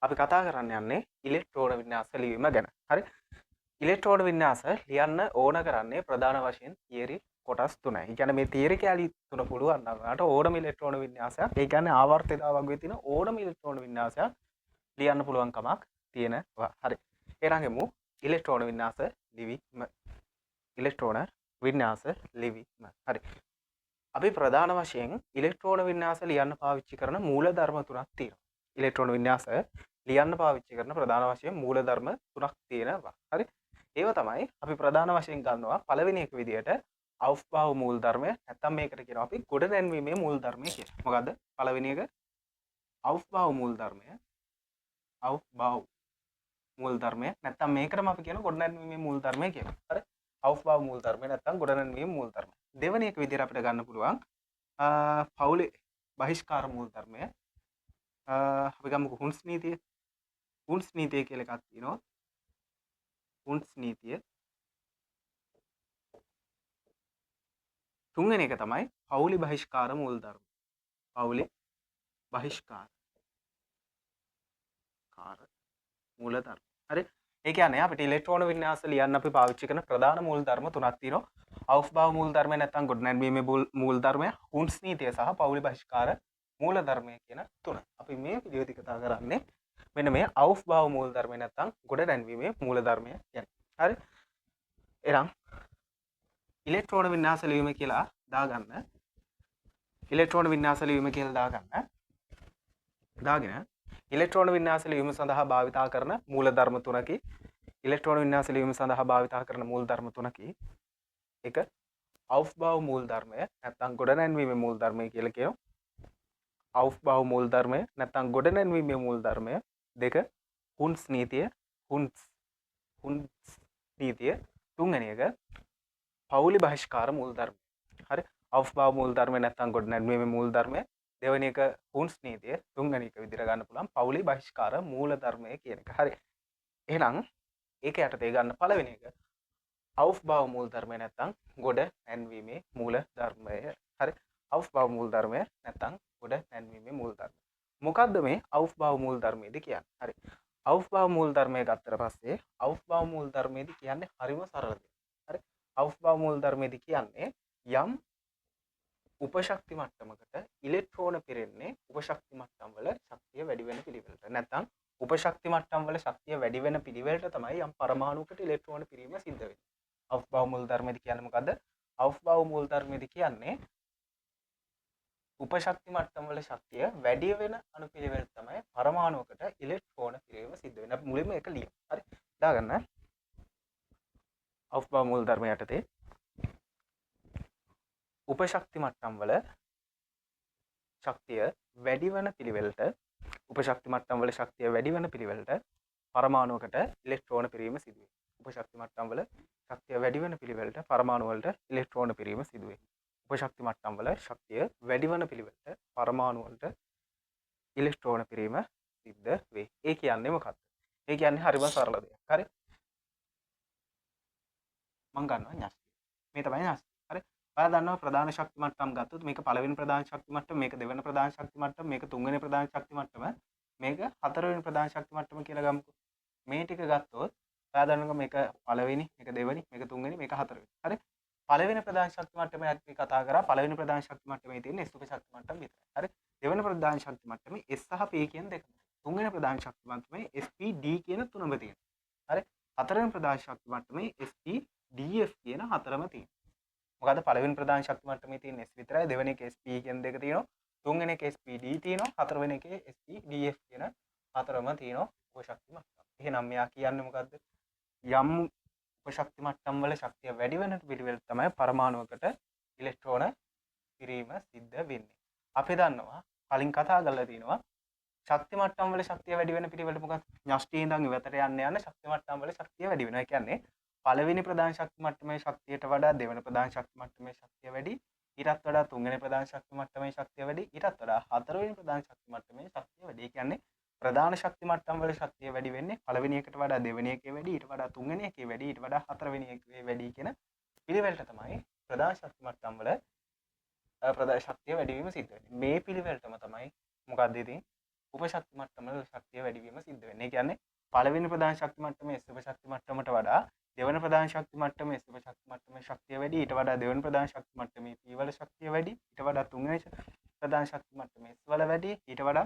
අපි කතා කරන්න යන්නේ ඉලෙක්ට්‍රෝන වින්‍යාස ලිවීම ගැන. හරි. ඉලෙක්ට්‍රෝන වින්‍යාස ලියන්න ඕන කරන්නේ ප්‍රධාන වශයෙන් තියරි කොටස් තුනයි. ඒ කියන්නේ මේ තියරි කැලි තුන පුළුවන් නම් ඔයාලට ඕනම ඉලෙක්ට්‍රෝන වින්‍යාසයක්, ඒ කියන්නේ ආවර්තිතා වගුවේ තියෙන ඕනම ඉලෙක්ට්‍රෝන වින්‍යාසයක් ලියන්න පුළුවන් කමක් තියෙනවා. හරි. එහෙනම් එමු ඉලෙක්ට්‍රෝන වින්‍යාස ලිවීම. ඉලෙක්ට්‍රෝන වින්‍යාස ලිවීම. හරි. අපි ප්‍රධාන වශයෙන් ඉලෙක්ට්‍රෝන වින්‍යාස ලියන්න පාවිච්චි කරන මූලධර්ම තුනක් තියෙනවා. ඉලෙක්ට්‍රෝන වින්‍යාස ලියන්න පාවිච්චි කරන ප්‍රධාන වශයෙන් මූලධර්ම තුනක් තියෙනවා. හරි. ඒව තමයි අපි ප්‍රධාන වශයෙන් ගන්නවා පළවෙනි එක විදියට අවුෆ්බාව් මූලධර්මය, නැත්නම් මේකට කියනවා අපි ගොඩනැන්වීමේ මූලධර්මය කියලා. මොකද්ද? පළවෙනි එක අවුෆ්බාව් මූලධර්මය. අවුෆ්බාව් මූලධර්මය නැත්නම් මේකටම අපි කියනවා ගොඩනැන්වීමේ මූලධර්මය කියලා. හරි. අවුෆ්බාව් මූලධර්මය නැත්නම් ගොඩනැන්වීමේ මූලධර්මය. දෙවෙනි එක විදියට අපිට ගන්න පුළුවන් පවුලේ බහිෂ්කාර මූලධර්මය. අපි ගමුකෝ හුන්ස් නීතිය. හුන්ස් නීතිය කියලා එකක් තියෙනවා. හුන්ස් නීතිය. තුන්වෙනි එක තමයි පවුලි බහිෂ්කාර මූලධර්ම. පවුලි බහිෂ්කාර කාර මූලධර්ම. හරි. ඒ කියන්නේ අපිට ඉලෙක්ට්‍රෝන වින්‍යාස ලියන්න අපි පාවිච්චි කරන ප්‍රධාන මූලධර්ම තුනක් තියෙනවා. අවුෆ්බාව් මූලධර්මය නැත්නම් ගොඩනැන්වීමේ මූලධර්මය, හුන්ස් නීතිය සහ පවුලි බහිෂ්කාර මූලධර්මය කියන තුන. අපි මේ වීඩියෝ එක කතා කරන්නේ මෙන්න මේ අවුෆ්බාව් මූලධර්මය නැත්නම් ගොඩනැන්වීමේ මූලධර්මය ගැන. හරි. එහෙනම් ඉලෙක්ට්‍රෝන වින්‍යාස ලිවීම කියලා දාගන්න. ඉලෙක්ට්‍රෝන වින්‍යාස ලිවීම කියලා දාගන්න. දාගෙන ඉලෙක්ට්‍රෝන වින්‍යාස ලිවීම සඳහා භාවිතා කරන මූලධර්ම තුනකි. ඉලෙක්ට්‍රෝන වින්‍යාස ලිවීම සඳහා භාවිතා කරන මූලධර්ම තුනකි. එක අවුෆ්බාව් මූලධර්මය නැත්නම් ගොඩනැන්වීමේ මූලධර්මය කියලා කියනවා. අවුෆ්බාව් මූලධර්මය නැත්නම් ගොඩනැන්වීමේ මූලධර්මය. දෙක හුන්ස් නීතිය, හුන්ස් නීතිය. තුන්වෙනි එක පවුලි බහිෂ්කාර මූලධර්මය. හරි. අවුෆ්බාව් මූලධර්මය නැත්නම් ගොඩනැන්වීමේ මූලධර්මය. දෙවෙනි එක හුන්ස් නීතිය. තුන්වෙනි එක විදිහට ගන්න පුළුවන් පවුලි බහිෂ්කාර මූලධර්මය කියන එක. හරි. එහෙනම් ඒක යටතේ ගන්න පළවෙනි එක අවුෆ්බාව් මූලධර්මය නැත්නම් ගොඩනැන්වීමේ මූලධර්මය. හරි. අවුෆ්බාව් මූලධර්මය නැත්නම් ගොඩනැන්වීමේ මූලධර්මය. මොකද්ද මේ අවුෆ්බාව් මූලධර්මයේදී කියන්නේ? හරි. අවුෆ්බාව් මූලධර්මය ගත්තට පස්සේ අවුෆ්බාව් මූලධර්මයේදී කියන්නේ හරිම සරල දෙයක්. හරි. අවුෆ්බාව් මූලධර්මයේදී කියන්නේ යම් උපශක්ති මට්ටමකට ඉලෙක්ට්‍රෝන පිරෙන්නේ උපශක්ති මට්ටම් වල ශක්තිය වැඩි වෙන පිළිවෙලට. නැත්නම් උපශක්ති මට්ටම් වල ශක්තිය වැඩි වෙන පිළිවෙලට තමයි යම් පරමාණුකට ඉලෙක්ට්‍රෝන පිරීම සිද්ධ වෙන්නේ. අවුෆ්බාව් මූලධර්මයේදී කියන්නේ මොකද්ද? අවුෆ්බාව් මූලධර්මයේදී කියන්නේ උපශක්ති මට්ටම් වල ශක්තිය වැඩි වෙන අනුපිළිවෙලට තමයි පරමාණුවකට ඉලෙක්ට්‍රෝන පිරීම සිද්ධ වෙන්නේ. අපි මුලින්ම ඒක ලියමු. හරි. දාගන්න. අවුෆ්බාව් මූලධර්මය යටතේ උපශක්ති මට්ටම් වල ශක්තිය වැඩි වෙන පිළිවෙලට උපශක්ති මට්ටම් වල ශක්තිය වැඩි වෙන පිළිවෙලට පරමාණුවකට ඉලෙක්ට්‍රෝන පිරීම සිදුවේ. උපශක්ති මට්ටම් වල ශක්තිය වැඩි වෙන පිළිවෙලට පරමාණු වලට ඉලෙක්ට්‍රෝන පිරීම සිදුවේ. උපශක්ති මට්ටම් වල ශක්තිය වැඩි වෙන පිළිවෙලට පරමාණු වලට ඉලෙක්ට්‍රෝන පිරීම සිද්ධ වේ. ඒ කියන්නේ මොකද්ද? ඒ කියන්නේ හරිම සරල දෙයක්. හරි. මං ගන්නවා න්‍යෂ්ටි. මේ තමයි න්‍යෂ්ටි. හරි. ඔයා දන්නවා ප්‍රධාන ශක්ති මට්ටම් ගත්තොත් මේක පළවෙනි ප්‍රධාන ශක්ති මට්ටම, මේක දෙවෙනි ප්‍රධාන ශක්ති මට්ටම, මේක තුන්වෙනි ප්‍රධාන ශක්ති මට්ටම, මේක හතරවෙනි ප්‍රධාන ශක්ති මට්ටම කියලා ගමුකෝ. මේ ටික ගත්තොත් ඔයා දන්නවා මේක පළවෙනි, මේක දෙවෙනි, මේක තුන්වෙනි, මේක හතරවෙනි. හරි. පළවෙනි ප්‍රධාන ශක්ති මට්ටමේ අපි කතා කරා. පළවෙනි ප්‍රධාන ශක්ති මට්ටමේ තියෙන S උප ශක්ති මට්ටම විතරයි. හරි. දෙවෙනි ප්‍රධාන ශක්ති මට්ටමේ S සහ P කියන දෙකම. තුන්වෙනි ප්‍රධාන ශක්ති මට්ටමේ S P D කියන තුනම තියෙනවා. හරි. හතරවෙනි ප්‍රධාන ශක්ති මට්ටමේ S P D F කියන හතරම තියෙනවා. මොකද පළවෙනි ප්‍රධාන ශක්ති මට්ටමේ තියෙන S විතරයි. දෙවෙනි එක S P කියන දෙක තියෙනවා. තුන්වෙනි එක S P D තියෙනවා. හතරවෙනි එකේ S P D F කියන හතරම තියෙනවා උපශක්ති මට්ටම. එහෙනම් මෙයා කියන්නේ මොකද්ද? යම් උපශක්ති මට්ටම් වල ශක්තිය වැඩි වෙන පිළිවෙල තමයි පරමාණුවකට ඉලෙක්ට්‍රෝන පිරීම සිද්ධ වෙන්නේ. අපි දන්නවා කලින් කතා කරලා තියෙනවා ශක්ති මට්ටම් වල ශක්තිය වැඩි වෙන පිළිවෙලට මොකක්ද? න්‍යෂ්ටි ඉඳන් ඉවතට යන්න යන ශක්ති මට්ටම් වල ශක්තිය වැඩි වෙනවා. ඒ කියන්නේ පළවෙනි ප්‍රධාන ශක්ති මට්ටමේ ශක්තියට වඩා දෙවෙනි ප්‍රධාන ශක්ති මට්ටමේ ශක්තිය වැඩි, ඊටත් වඩා තුන්වෙනි ප්‍රධාන ශක්ති මට්ටමේ ශක්තිය වැඩි, ඊටත් වඩා හතරවෙනි ප්‍රධාන ශක්ති මට්ටමේ ශක්තිය වැඩි. ඒ කියන්නේ ප්‍රධාන ශක්ති මට්ටම් වල ශක්තිය වැඩි වෙන්නේ පළවෙනි එකට වඩා දෙවෙනි එකේ වැඩි, ඊට වඩා තුන්වෙනි එකේ වැඩි, ඊට වඩා හතරවෙනි එකේ වැඩි කියන පිළිවෙලට තමයි ප්‍රධාන ශක්ති මට්ටම් වල ප්‍රධාන ශක්තිය වැඩි වීම සිද්ධ වෙන්නේ. මේ පිළිවෙලටම තමයි මොකද්ද ඉතින් උපශක්ති මට්ටම වල ශක්තිය වැඩි වීම සිද්ධ වෙන්නේ. ඒ කියන්නේ පළවෙනි ප්‍රධාන ශක්ති මට්ටමේ S උපශක්ති මට්ටමට වඩා දෙවන ප්‍රධාන ශක්ති මට්ටමේ S උපශක්ති මට්ටමේ ශක්තිය වැඩි. ඊට වඩා දෙවන ප්‍රධාන ශක්ති මට්ටමේ P වල ශක්තිය වැඩි. ඊට වඩා තුන්වෙනි ප්‍රධාන ශක්ති මට්ටමේ S වල වැඩි. ඊට වඩා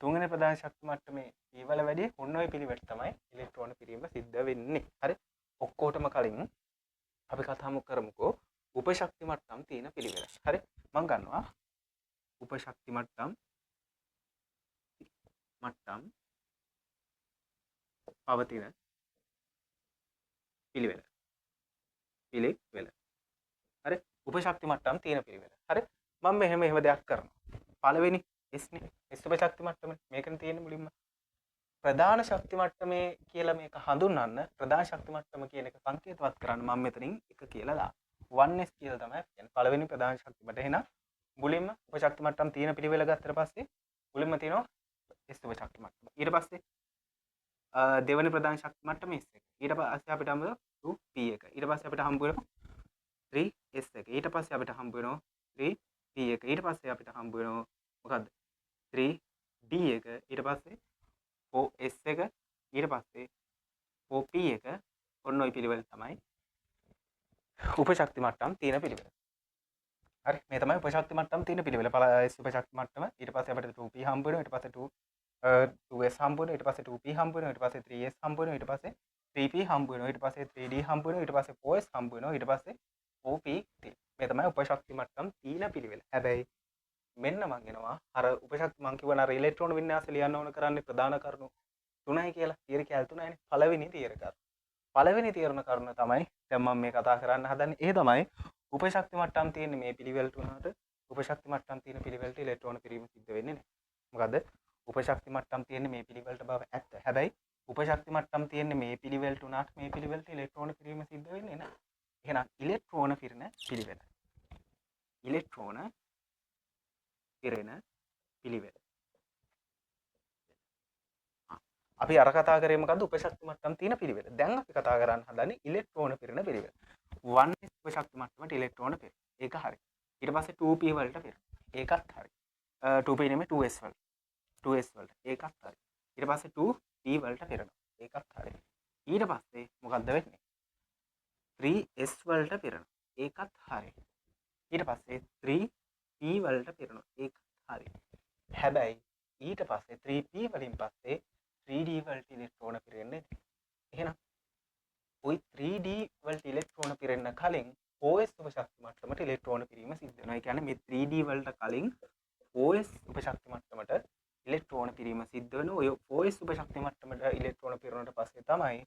තුන්වෙනි ප්‍රධාන ශක්ති මට්ටමේ P වල වැඩි. ඔන්න ඔය පිළිවෙලට තමයි ඉලෙක්ට්‍රෝන පිරීම සිද්ධ වෙන්නේ. හරි. ඔක්කොටම කලින් අපි කතා කරමුකෝ උපශක්ති මට්ටම් තියෙන පිළිවෙල. හරි. මම ගන්නවා උපශක්ති මට්ටම් පවතින පිළිවෙල. පිළිවෙල. හරි. උපශක්ති මට්ටම් තියෙන පිළිවෙල. හරි. මම මෙහෙම එහෙම දෙයක් කරනවා. පළවෙනි S නේ. S උපශක්ති මට්ටමනේ. මේකනේ තියෙන්නේ මුලින්ම. ප්‍රධාන ශක්ති මට්ටමේ කියලා මේක හඳුන්වන්න ප්‍රධාන ශක්ති මට්ටම කියන එක සංකේතවත් කරන්න මම මෙතනින් එක කියලා දානවා. 1S කියලා තමයි කියන්නේ පළවෙනි ප්‍රධාන ශක්ති මට්ටම. එහෙනම් මුලින්ම උපශක්ති මට්ටම් තියෙන පිළිවෙල ගත්තට පස්සේ මුලින්ම තියෙනවා S උපශක්ති මට්ටම. ඊට පස්සේ දෙවෙනි ප්‍රධාන ශක්ති මට්ටම S එක. ඊට පස්සේ අපිට හම්බ වෙනවා 2P එක. ඊට පස්සේ අපිට හම්බ වෙනවා 3S එක. ඊට පස්සේ අපිට හම්බ වෙනවා 3P එක. ඊට පස්සේ අපිට හම්බ වෙනවා මොකද්ද? 3D එක. ඊට පස්සේ 4S එක. ඊට පස්සේ 4P එක. ඔන්න ඔය පිළිවෙල තමයි උපශක්ති මට්ටම් තියෙන පිළිවෙල. හරි, මේ තමයි උපශක්ති මට්ටම් තියෙන පිළිවෙල. S උපශක්ති මට්ටම, ඊට පස්සේ අපිට 2P හම්බ වෙනවා, ඊට පස්සේ 2S හම්බ වෙනවා, ඊට පස්සේ 2P හම්බ වෙනවා, ඊට පස්සේ 3S හම්බ වෙනවා, ඊට පස්සේ 3P හම්බ වෙනවා, ඊට පස්සේ 3D හම්බ වෙනවා, ඊට පස්සේ 4S හම්බ වෙනවා, ඊට පස්සේ 4P තියෙනවා. මේ තමයි උපශක්ති මට්ටම් තියෙන පිළිවෙල. හැබැයි මෙන්න මං එනවා අර උපශක්ති මං කිව්වන අර ඉලෙක්ට්‍රෝන වින්‍යාසය ලියන්න ඕන කරන්නේ ප්‍රධාන කරුණු තුනයි කියලා. තියරි කැල් තුනයිනේ. පළවෙනි තියරි කරුණ. පළවෙනි තීරණ කරුණ තමයි දැන් මම මේ කතා කරන්න හදන්නේ. ඒ තමයි උපශක්ති මට්ටම් තියෙන මේ පිළිවෙලට උනාට උපශක්ති මට්ටම් තියෙන පිළිවෙලට ඉලෙක්ට්‍රෝන පිරීම සිද්ධ වෙන්නේ නැහැ. මොකද උපශක්ති මට්ටම් තියෙන්නේ මේ පිළිවෙලට බව ඇත්ත. හැබැයි උපශක්ති මට්ටම් තියෙන්නේ මේ පිළිවෙලට උනාට මේ පිළිවෙලට ඉලෙක්ට්‍රෝන පිරීම සිද්ධ වෙන්නේ නැහැ. එහෙනම් ඉලෙක්ට්‍රෝන පිරෙන පිළිවෙල. ඉලෙක්ට්‍රෝන පිරෙන පිළිවෙල. අපි අර කතා කරේ මොකද්ද? උපශක්ති මට්ටම් තියෙන පිළිවෙල. දැන් අපි කතා කරන්න හදන්නේ ඉලෙක්ට්‍රෝන පිරෙන පිළිවෙල. 1S උපශක්ති මට්ටමට ඉලෙක්ට්‍රෝන පිරෙන. ඒක හරි. ඊට පස්සේ 2P වලට පිරෙන. ඒකත් හරි. 2P නෙමෙයි 2S වලට. 2S වලට. ඒකත් හරි. ඊට පස්සේ 2P වලට පිරෙනවා. ඒකත් හරි. ඊට පස්සේ මොකද්ද වෙන්නේ? 3S වලට පිරෙනවා. ඒකත් හරි. ඊට පස්සේ 3P වලට පිරෙනවා. ඒකත් හරි. හැබැයි ඊට පස්සේ 3P වලින් පස්සේ 3D වලට ඉලෙක්ට්‍රෝන පිරෙන්නේ නැහැ. එහෙනම් ওই 3D වලට ඉලෙක්ට්‍රෝන පිරෙන්න කලින් 4S උපශක්ති මට්ටමට ඉලෙක්ට්‍රෝන පිරීම සිද්ධ වෙනවා. ඒ කියන්නේ මේ 3D වලට කලින් 4S උපශක්ති මට්ටමට ඉලෙක්ට්‍රෝන පිරීම සිද්ධ වෙනවා. ඔය 4S උපශක්ති මට්ටමට ඉලෙක්ට්‍රෝන පිරුණාට පස්සේ තමයි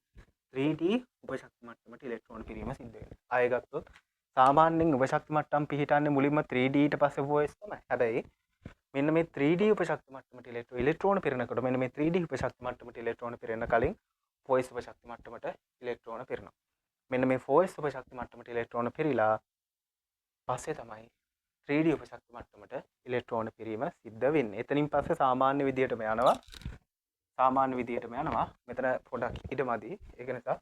3D උපශක්ති මට්ටමට ඉලෙක්ට්‍රෝන පිරීම සිද්ධ වෙන්නේ. ආයෙ ගත්තොත් සාමාන්‍යයෙන් උපශක්ති මට්ටම් පිහිටන්නේ මුලින්ම 3D ඊට පස්සේ 4S තමයි. හැබැයි මෙන්න මේ 3D උපශක්ති මට්ටමට ඉලෙක්ට්‍රෝන පිරෙනකොට මෙන්න මේ 3D උපශක්ති මට්ටමට ඉලෙක්ට්‍රෝන පිරෙන්න කලින් 4S උපශක්ති මට්ටමට ඉලෙක්ට්‍රෝන පිරෙනවා. මෙන්න මේ 4S උපශක්ති මට්ටමට ඉලෙක්ට්‍රෝන පිරීලා පස්සේ තමයි 3D උපශක්ති මට්ටමට ඉලෙක්ට්‍රෝන පිරීම සිද්ධ වෙන්නේ. එතනින් පස්සේ සාමාන්‍ය විදියටම යනවා. සාමාන්‍ය විදියටම යනවා. මෙතන පොඩක් ඉඩ මදි. ඒක නිසා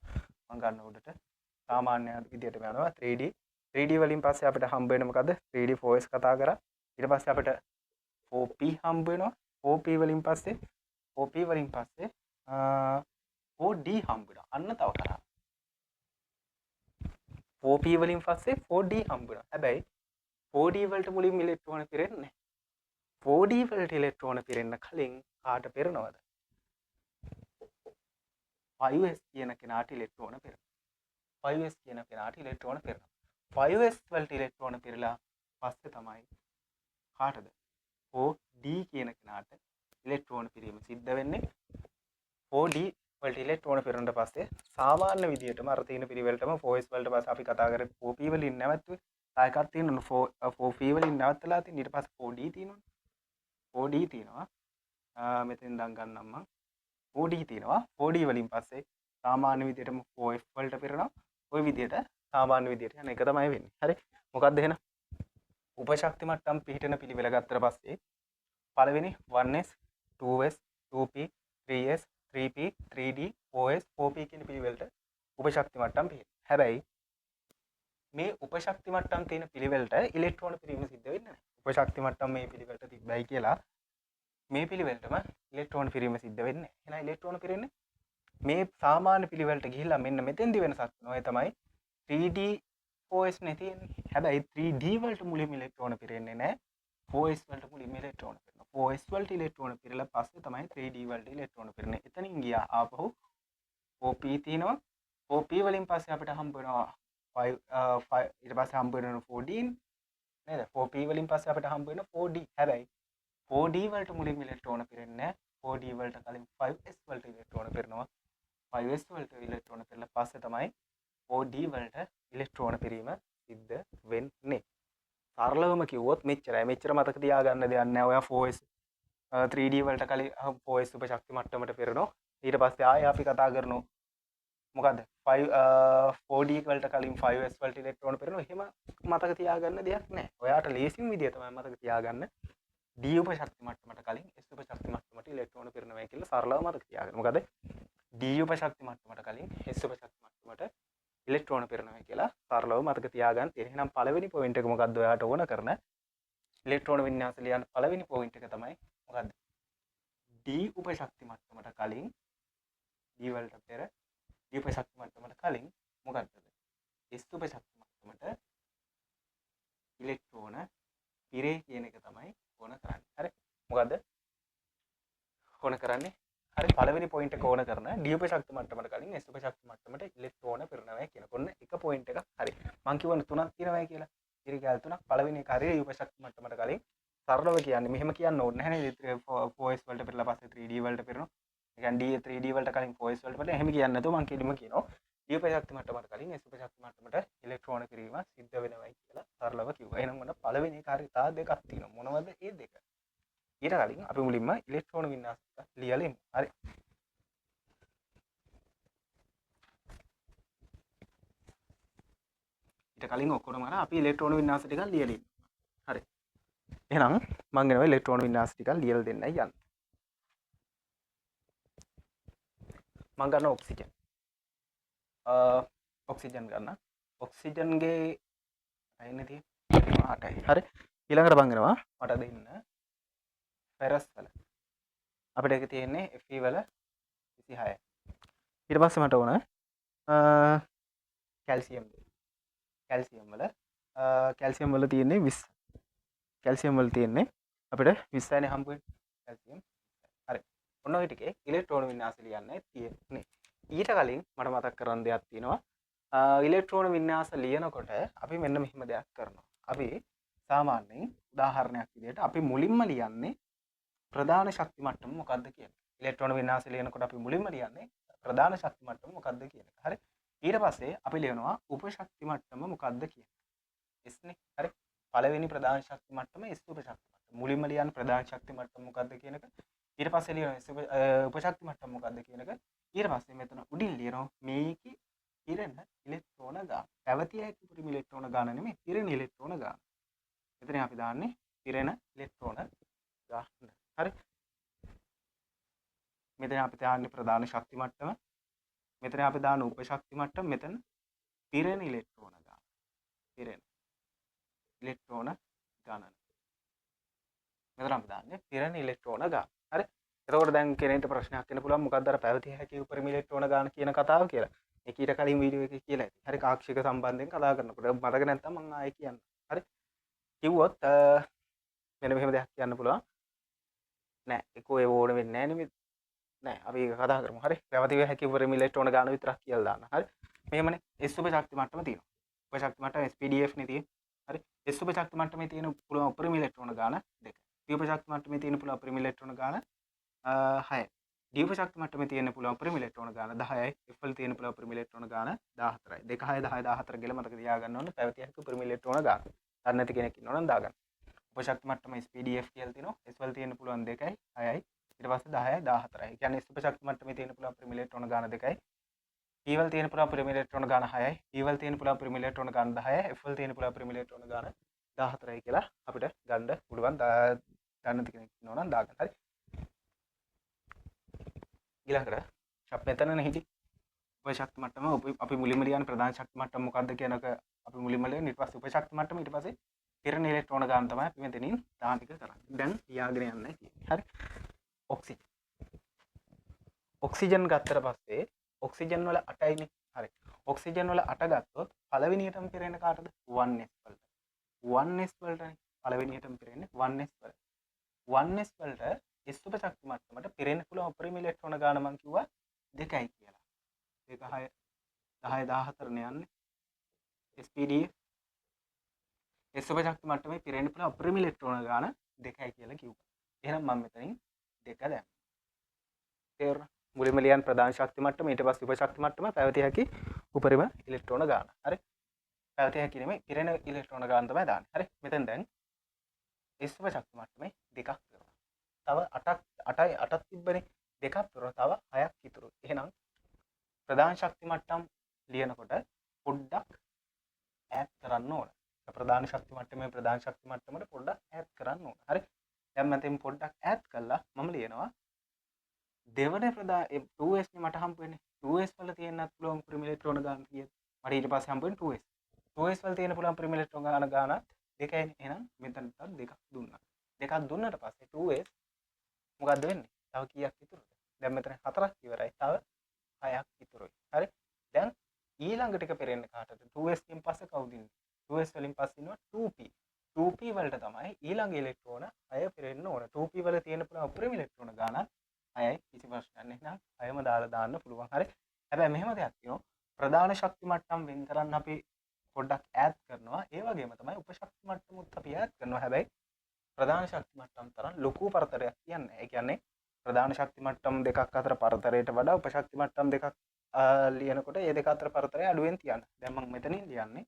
මම ගන්න උඩට සාමාන්‍ය විදියටම යනවා. 3D වලින් පස්සේ අපිට හම්බ වෙන මොකද්ද? 3D 4S කතා කරා. ඊට පස්සේ අපිට 4P හම්බ වෙනවා. 4P වලින් පස්සේ 4P වලින් පස්සේ 4D හම්බ වෙනවා. අන්න තව කරා. 4P වලින් පස්සේ 4D හම්බ වෙනවා. හැබැයි 4D වලට මුලින්ම ඉලෙක්ට්‍රෝන පිරෙන්නේ නැහැ. 4D වලට ඉලෙක්ට්‍රෝන පිරෙන්න කලින් කාට පිරෙනවද? 5S කියන කෙනාට ඉලෙක්ට්‍රෝන පිරෙනවා. 5S කියන කෙනාට ඉලෙක්ට්‍රෝන පිරෙනවා. 5S වලට ඉලෙක්ට්‍රෝන පිරලා පස්සේ තමයි කාටද? 4D කියන කෙනාට ඉලෙක්ට්‍රෝන පිරීම සිද්ධ වෙන්නේ. 4D වලට ඉලෙක්ට්‍රෝන පිරුණාට පස්සේ සාමාන්‍ය විදියටම අර තියෙන පිළිවෙලටම 4S වලට පස්සේ අපි කතා කරේ 4P වලින් නැවතුවේ. තව එකක් තියෙනවා 4P වලින් නැවතලා තියෙන. ඊට පස්සේ 4D තියෙනවා. 4D තියෙනවා. මෙතෙන් ඉඳන් ගන්නම් මං. 4D තියෙනවා. 4D වලින් පස්සේ සාමාන්‍ය විදියටම 4F වලට පිරෙනවා. ওই විදියට සාමාන්‍ය විදියට යන එක තමයි වෙන්නේ. හරි. මොකක්ද එහෙනම්? උපශක්ති මට්ටම් පිහිටන පිළිවෙල ගත්තට පස්සේ පළවෙනි 1S 2S 2P 3S 3P 3D 4S 4P කියන පිළිවෙලට උපශක්ති මට්ටම් පිහිටන. හැබැයි මේ උපශක්ති මට්ටම් තියෙන පිළිවෙලට ඉලෙක්ට්‍රෝන පිරීම සිද්ධ වෙන්නේ නැහැ. උපශක්ති මට්ටම් මේ පිළිවෙලට තිබ්බයි කියලා මේ පිළිවෙලටම ඉලෙක්ට්‍රෝන පිරීම සිද්ධ වෙන්නේ නැහැ. එහෙනම් ඉලෙක්ට්‍රෝන පිරෙන්නේ මේ සාමාන්‍ය පිළිවෙලට ගිහිල්ලා මෙන්න මෙතෙන්දි වෙනසක් වෙනවා. ඒ තමයි 3D 4S නේ තියෙන්නේ. හැබැයි 3D වලට මුලින්ම ඉලෙක්ට්‍රෝන පිරෙන්නේ නැහැ. 4S වලට මුලින්ම ඉලෙක්ට්‍රෝන පිරෙනවා. 4S වලට ඉලෙක්ට්‍රෝන පිරලා පස්සේ තමයි 3D වලට ඉලෙක්ට්‍රෝන පිරෙන්නේ. එතනින් ගියා ආපහු 4P තියෙනවා. 4P වලින් පස්සේ අපිට හම්බ වෙනවා 5 5 ඊට පස්සේ හම්බ වෙනවා 4D නේද? 4P වලින් පස්සේ අපිට හම්බ වෙනවා 4D. හැබැයි 4D වලට මුලින්ම ඉලෙක්ට්‍රෝන පිරෙන්නේ නැහැ. 4D වලට කලින් 5S වලට ඉලෙක්ට්‍රෝන පිරෙනවා. 5S වලට ඉලෙක්ට්‍රෝන පිරලා පස්සේ තමයි 4D වලට ඉලෙක්ට්‍රෝන පිරීම සිද්ධ වෙන්නේ. සරලවම කිව්වොත් මෙච්චරයි. මෙච්චර මතක තියාගන්න දෙයක් නෑ. ඔයා 4S 3D වලට කලින් 4S උපශක්ති මට්ටමට පෙරනවා. ඊට පස්සේ ආයෙ අපි කතා කරනවා මොකද්ද 5 4D වලට කලින් 5S වලට ඉලෙක්ට්‍රෝන පෙරනවා. එහෙම මතක තියාගන්න දෙයක් නෑ. ඔයාට ලේසිම විදිය තමයි මතක තියාගන්න D උපශක්ති මට්ටමට කලින් S උපශක්ති මට්ටමට ඉලෙක්ට්‍රෝන පෙරනවා කියලා සරලව මතක තියාගන්න. මොකද D උපශක්ති මට්ටමට කලින් S උපශක්ති මට්ටමට ඉලෙක්ට්‍රෝන පෙරනවා කියලා සරලව මතක තියාගන්න තියෙන. එහෙනම් පළවෙනි පොයින්ට් එක මොකද්ද ඔයාට ඕන කරන ඉලෙක්ට්‍රෝන වින්‍යාස ලියන්න පළවෙනි පොයින්ට් එක තමයි මොකද්ද? D උපශක්ති මට්ටමට කලින් D වලට පෙර D උපශක්ති මට්ටමට කලින් මොකද්ද? S උපශක්ති මට්ටමට ඉලෙක්ට්‍රෝන පිරේ කියන එක තමයි ඕන කරන්නේ. හරි. මොකද්ද ඕන කරන්නේ? හරි, පළවෙනි පොයින්ට් එක ඕන කරන D උපශක්ති මට්ටමට කලින් S උපශක්ති මට්ටමට ඉලෙක්ට්‍රෝන පිරෙනවා කියන කොන්න එක පොයින්ට් එකක්. හරි. මං කියවන තුනක් තියෙනවා කියලා. ඉරි කැල් තුනක්. පළවෙනි එක හරි D උපශක්ති මට්ටමට කලින් සරලව කියන්නේ මෙහෙම කියන්න ඕනේ නැහැ නේද? 4S වලට පෙරලා පස්සේ 3D වලට පෙරනවා. ඒ කියන්නේ D 3D වලට කලින් 4S වලට පෙරලා එහෙම කියන්නේ නැතුව මං කෙලින්ම කියනවා D උපශක්ති මට්ටමට කලින් S උපශක්ති මට්ටමට ඉලෙක්ට්‍රෝන පිරීම සිද්ධ වෙනවයි කියලා සරලව කිව්වා. එහෙනම් ඔන්න පළවෙනි එක හරි තා දෙකක් තියෙනවා. මොනවද ඒ දෙක? ඊට කලින් අපි මුලින්ම ඉලෙක්ට්‍රෝන වින්‍යාස ටික ලියලා ඉමු. හරි. ඊට කලින් ඔක්කොම අර අපි ඉලෙක්ට්‍රෝන වින්‍යාස ටිකක් ලියලා ඉමු. හරි. එහෙනම් මං එනවා ඉලෙක්ට්‍රෝන වින්‍යාස ටිකක් ලියලා දෙන්නයි යන්නේ. මං ගන්න ඔක්සිජන්. ඔක්සිජන් ගන්න. ඔක්සිජන්ගේ අයිනේ තියෙන්නේ 8යි. හරි. ඊළඟට මං එනවා මට දෙන්න ෆෙරස් වල. අපිට ඒක තියෙන්නේ Fe වල 26යි. ඊට පස්සේ මට ඕන කැල්සියම් දෙන්න. කැල්සියම් වල, කැල්සියම් වල තියෙන්නේ 20. කැල්සියම් වල තියෙන්නේ අපිට 20යිනේ හම්බ වෙන්නේ. කැල්සියම්. හරි. ඔන්න ඔය ටිකේ ඉලෙක්ට්‍රෝන වින්‍යාස ලියන්නයි තියෙන්නේ. ඊට කලින් මට මතක් කරන්න දෙයක් තියෙනවා. ඉලෙක්ට්‍රෝන වින්‍යාස ලියනකොට අපි මෙන්න මෙහෙම දෙයක් කරනවා. අපි සාමාන්‍යයෙන් උදාහරණයක් විදිහට අපි මුලින්ම ලියන්නේ ප්‍රධාන ශක්ති මට්ටම මොකද්ද කියන එක. ඉලෙක්ට්‍රෝන වින්‍යාස ලියනකොට අපි මුලින්ම ලියන්නේ ප්‍රධාන ශක්ති මට්ටම මොකද්ද කියන එක. හරි. ඊට පස්සේ අපි ලියනවා උපශක්ති මට්ටම මොකද්ද කියන එක. S නේ. හරි. පළවෙනි ප්‍රධාන ශක්ති මට්ටම S උපශක්ති මට්ටම. මුලින්ම ලියන්නේ ප්‍රධාන ශක්ති මට්ටම මොකද්ද කියන එක. ඊට පස්සේ ලියනවා S උපශක්ති මට්ටම මොකද්ද කියන එක. ඊට පස්සේ මෙතන උඩින් ලියනවා මේකේ පිරෙන ඉලෙක්ට්‍රෝන ගාන. පැවතිය හැකි උපරිම ඉලෙක්ට්‍රෝන ගාන නෙමෙයි, පිරෙන ඉලෙක්ට්‍රෝන ගාන. මෙතන අපි දාන්නේ පිරෙන ඉලෙක්ට්‍රෝන ගාන. හරි. මෙතන අපි දාන්නේ ප්‍රධාන ශක්ති මට්ටම. මෙතන අපි දාන උපශක්ති මට්ටම. මෙතන පිරෙන ඉලෙක්ට්‍රෝන ගාන. පිරෙන ඉලෙක්ට්‍රෝන ගණන. මෙතන අපි දාන්නේ පිරෙන ඉලෙක්ට්‍රෝන ගාන. හරි. එතකොට දැන් කෙනෙක්ට ප්‍රශ්නයක් එන්න පුළුවන් මොකද්ද අර පැවතිය හැකි උපරිම ඉලෙක්ට්‍රෝන ගාන කියන කතාව කියලා. ඒක ඊට කලින් වීඩියෝ එකේ කියලා ඇති. හරි, කාක්ෂික සම්බන්ධයෙන් කතා කරනකොට මතක නැත්තම් මං ආයෙ කියන්නම්. හරි. කිව්වොත් මෙන්න මෙහෙම දෙයක් කියන්න පුළුවන්. නෑ, ඒක ඔය ඕන වෙන්නේ නෑ නෙමෙයි. නෑ, අපි ඒක කතා කරමු. හරි. පැවතිය හැකි උපරිම ඉලෙක්ට්‍රෝන ගාන විතරක් කියලා දාන්න. හරි. මෙහෙමනේ S උපශක්ති මට්ටම තියෙනවා. උපශක්ති මට්ටම SPDF නේ තියෙන්නේ. හරි. S උපශක්ති මට්ටමේ තියෙන පුළුවන් උපරිම ඉලෙක්ට්‍රෝන ගාන 2. P උපශක්ති මට්ටමේ තියෙන පුළුවන් උපරිම ඉලෙක්ට්‍රෝන ගාන 6. D උපශක්ති මට්ටමේ තියෙන පුළුවන් උපරිම ඉලෙක්ට්‍රෝන ගාන 10යි. F වල තියෙන පුළුවන් උපරිම ඉලෙක්ට්‍රෝන ගාන 14යි. 2 6 10 14 කියලා මතක තියාගන්න ඕනේ පැවතිය හැකි උපරිම ඉලෙක්ට්‍රෝන ගාන. දන්නේ නැති කෙනෙක් ඉන්නවා නම් දාගන්න. උපශක්ති මට්ටම SPDF කියලා තියෙනවා. S වල තියෙන පුළුවන් 2යි 6යි. ඊට පස්සේ 10යි 14යි. ඒ කියන්නේ S උපශක්ති මට්ටමේ තියෙන පුළුවන් උපරිම ඉලෙක්ට්‍රෝන ගාන 2යි. P වල තියෙන පුළුවන් උපරිම ඉලෙක්ට්‍රෝන ගාන 6යි. D වල තියෙන පුළුවන් උපරිම ඉලෙක්ට්‍රෝන ගාන 10යි. F වල තියෙන පුළුවන් උපරිම ඉලෙක්ට්‍රෝන ගාන 14යි කියලා අපිට ගන්න පුළුවන්. දන්නේ නැති කෙනෙක් ඉන්නවා නම් දාගන්න. හරි. ඊළඟට අපි මෙතනනේ හිටි උපශක්ති මට්ටම අපි මුලින්ම ලියන ප්‍රධාන ශක්ති මට්ටම මොකද්ද කියන එක අපි මුලින්ම ලියන ඊට පස්සේ උපශක්ති මට්ටම ඊට පස්සේ පිරෙන ඉලෙක්ට්‍රෝන ගාන තමයි අපි මෙතනින් දාන ටික කරන්නේ. දැන් ලියාගෙන යන්නයි තියෙන්නේ. හරි. ඔක්සිජන්. ඔක්සිජන් ගත්තට පස්සේ ඔක්සිජන් වල 8යිනේ. හරි. ඔක්සිජන් වල 8 ගත්තොත් පළවෙනියටම පිරෙන්නේ කාටද? 1s වලට. 1s වලටනේ පළවෙනියටම පිරෙන්නේ 1s වල. 1s වලට S උපශක්ති මට්ටමට පිරෙන්න පුළුවන් උපරිම ඉලෙක්ට්‍රෝන ගාන මං කිව්වා 2යි කියලා. 2 6 10 14 නේ යන්නේ. SPD S උපශක්ති මට්ටමේ පිරෙන්න පුළුවන් උපරිම ඉලෙක්ට්‍රෝන ගාන 2යි කියලා කිව්වා. එහෙනම් මම මෙතනින් 2 දැම්මා. තේරුණා? මුලින්ම ලියන් ප්‍රධාන ශක්ති මට්ටම, ඊට පස්සේ උපශක්ති මට්ටම, පැවතිය හැකි උපරිම ඉලෙක්ට්‍රෝන ගාන. හරි. පැවතිය හැකි නෙමෙයි, පිරෙන ඉලෙක්ට්‍රෝන ගාන තමයි දාන්නේ. හරි. මෙතෙන් දැන් S උපශක්ති මට්ටමේ 2ක් පිරුණා. තව 8ක් 8යි 8ක් තිබ්බනේ. 2ක් පිරුණා. තව 6ක් ඉතුරුයි. එහෙනම් ප්‍රධාන ශක්ති මට්ටම් ලියනකොට පොඩ්ඩක් ඈත් කරන්න ඕන. ප්‍රධාන ශක්ති මට්ටමේ ප්‍රධාන ශක්ති මට්ටමට පොඩ්ඩක් ඈත් කරන්න ඕන. හරි. දැන් මෙතෙන් පොඩ්ඩක් ඈත් කළා මම ලියනවා දෙවන ප්‍රධාන 2s නේ මට හම්බ වෙන්නේ. 2s වල තියෙන්නත් පුළුවන් උපරිම ඉලෙක්ට්‍රෝන ගාන කීයද? මට ඊට පස්සේ හම්බ වෙන්නේ 2s. 2s වල තියෙන පුළුවන් උපරිම ඉලෙක්ට්‍රෝන ගාන ගානත් 2යිනේ. එහෙනම් මෙතනටත් 2ක් දුන්නා. 2ක් දුන්නට පස්සේ 2s මොකද්ද වෙන්නේ? තව කීයක් ඉතුරුද? දැන් මෙතන 4ක් ඉවරයි. තව 6ක් ඉතුරුයි. හරි. දැන් ඊළඟ ටික පෙරෙන්නේ කාටද? 2s වලින් පස්සේ කවුද ඉන්නේ? 2s වලින් පස්සේ ඉන්නවා 2p. 2p වලට තමයි ඊළඟ ඉලෙක්ට්‍රෝන 6 පෙරෙන්න ඕන. 2p වල තියෙන පුළුවන් උපරිම ඉලෙක්ට්‍රෝන ගානත් 6යි. කිසි ප්‍රශ්නයක් නැහැ. එහෙනම් 6ම දාලා දාන්න පුළුවන්. හරි. හැබැයි මෙහෙම දෙයක් තියෙනවා. ප්‍රධාන ශක්ති මට්ටම් වෙන් කරන්න අපි පොඩ්ඩක් ඈත් කරනවා. ඒ වගේම තමයි උපශක්ති මට්ටමුත් අපි ඈත් කරනවා. හැබැයි ප්‍රධාන ශක්ති මට්ටම් තරම් ලොකු පරතරයක් කියන්නේ නැහැ. ඒ කියන්නේ ප්‍රධාන ශක්ති මට්ටම් දෙකක් අතර පරතරයට වඩා උපශක්ති මට්ටම් දෙකක් ලියනකොට ඒ දෙක අතර පරතරය අඩුවෙන් තියන්න. දැන් මම මෙතනින් ලියන්නේ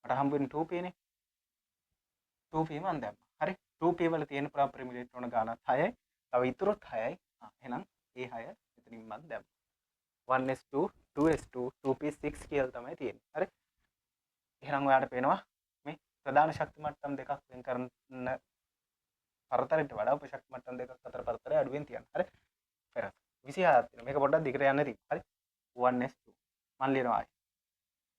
මට හම්බ වෙන්නේ 2p නේ. 2p මම දැම්මා. හරි. 2p වල තියෙන උපරිම ඉලෙක්ට්‍රෝන ගානත් 6යි. තව ඉතුරුත් 6යි. එහෙනම් ඒ 6 මෙතනින් මම දැම්මා. 1s2 2s2 2p6 කියලා තමයි තියෙන්නේ. හරි. එහෙනම් ඔයාලට පේනවා මේ ප්‍රධාන ශක්ති මට්ටම් දෙකක් වෙන් කරන පරතරයට වඩා උපශක්ති මට්ටම් දෙකක් අතර පරතරය අඩුවෙන් තියන්න. හරි. පෙරස් 26ක් තියෙනවා. මේක පොඩ්ඩක් දිගට යන්න තියෙනවා. හරි. 1s2 මම ලියනවා ආයේ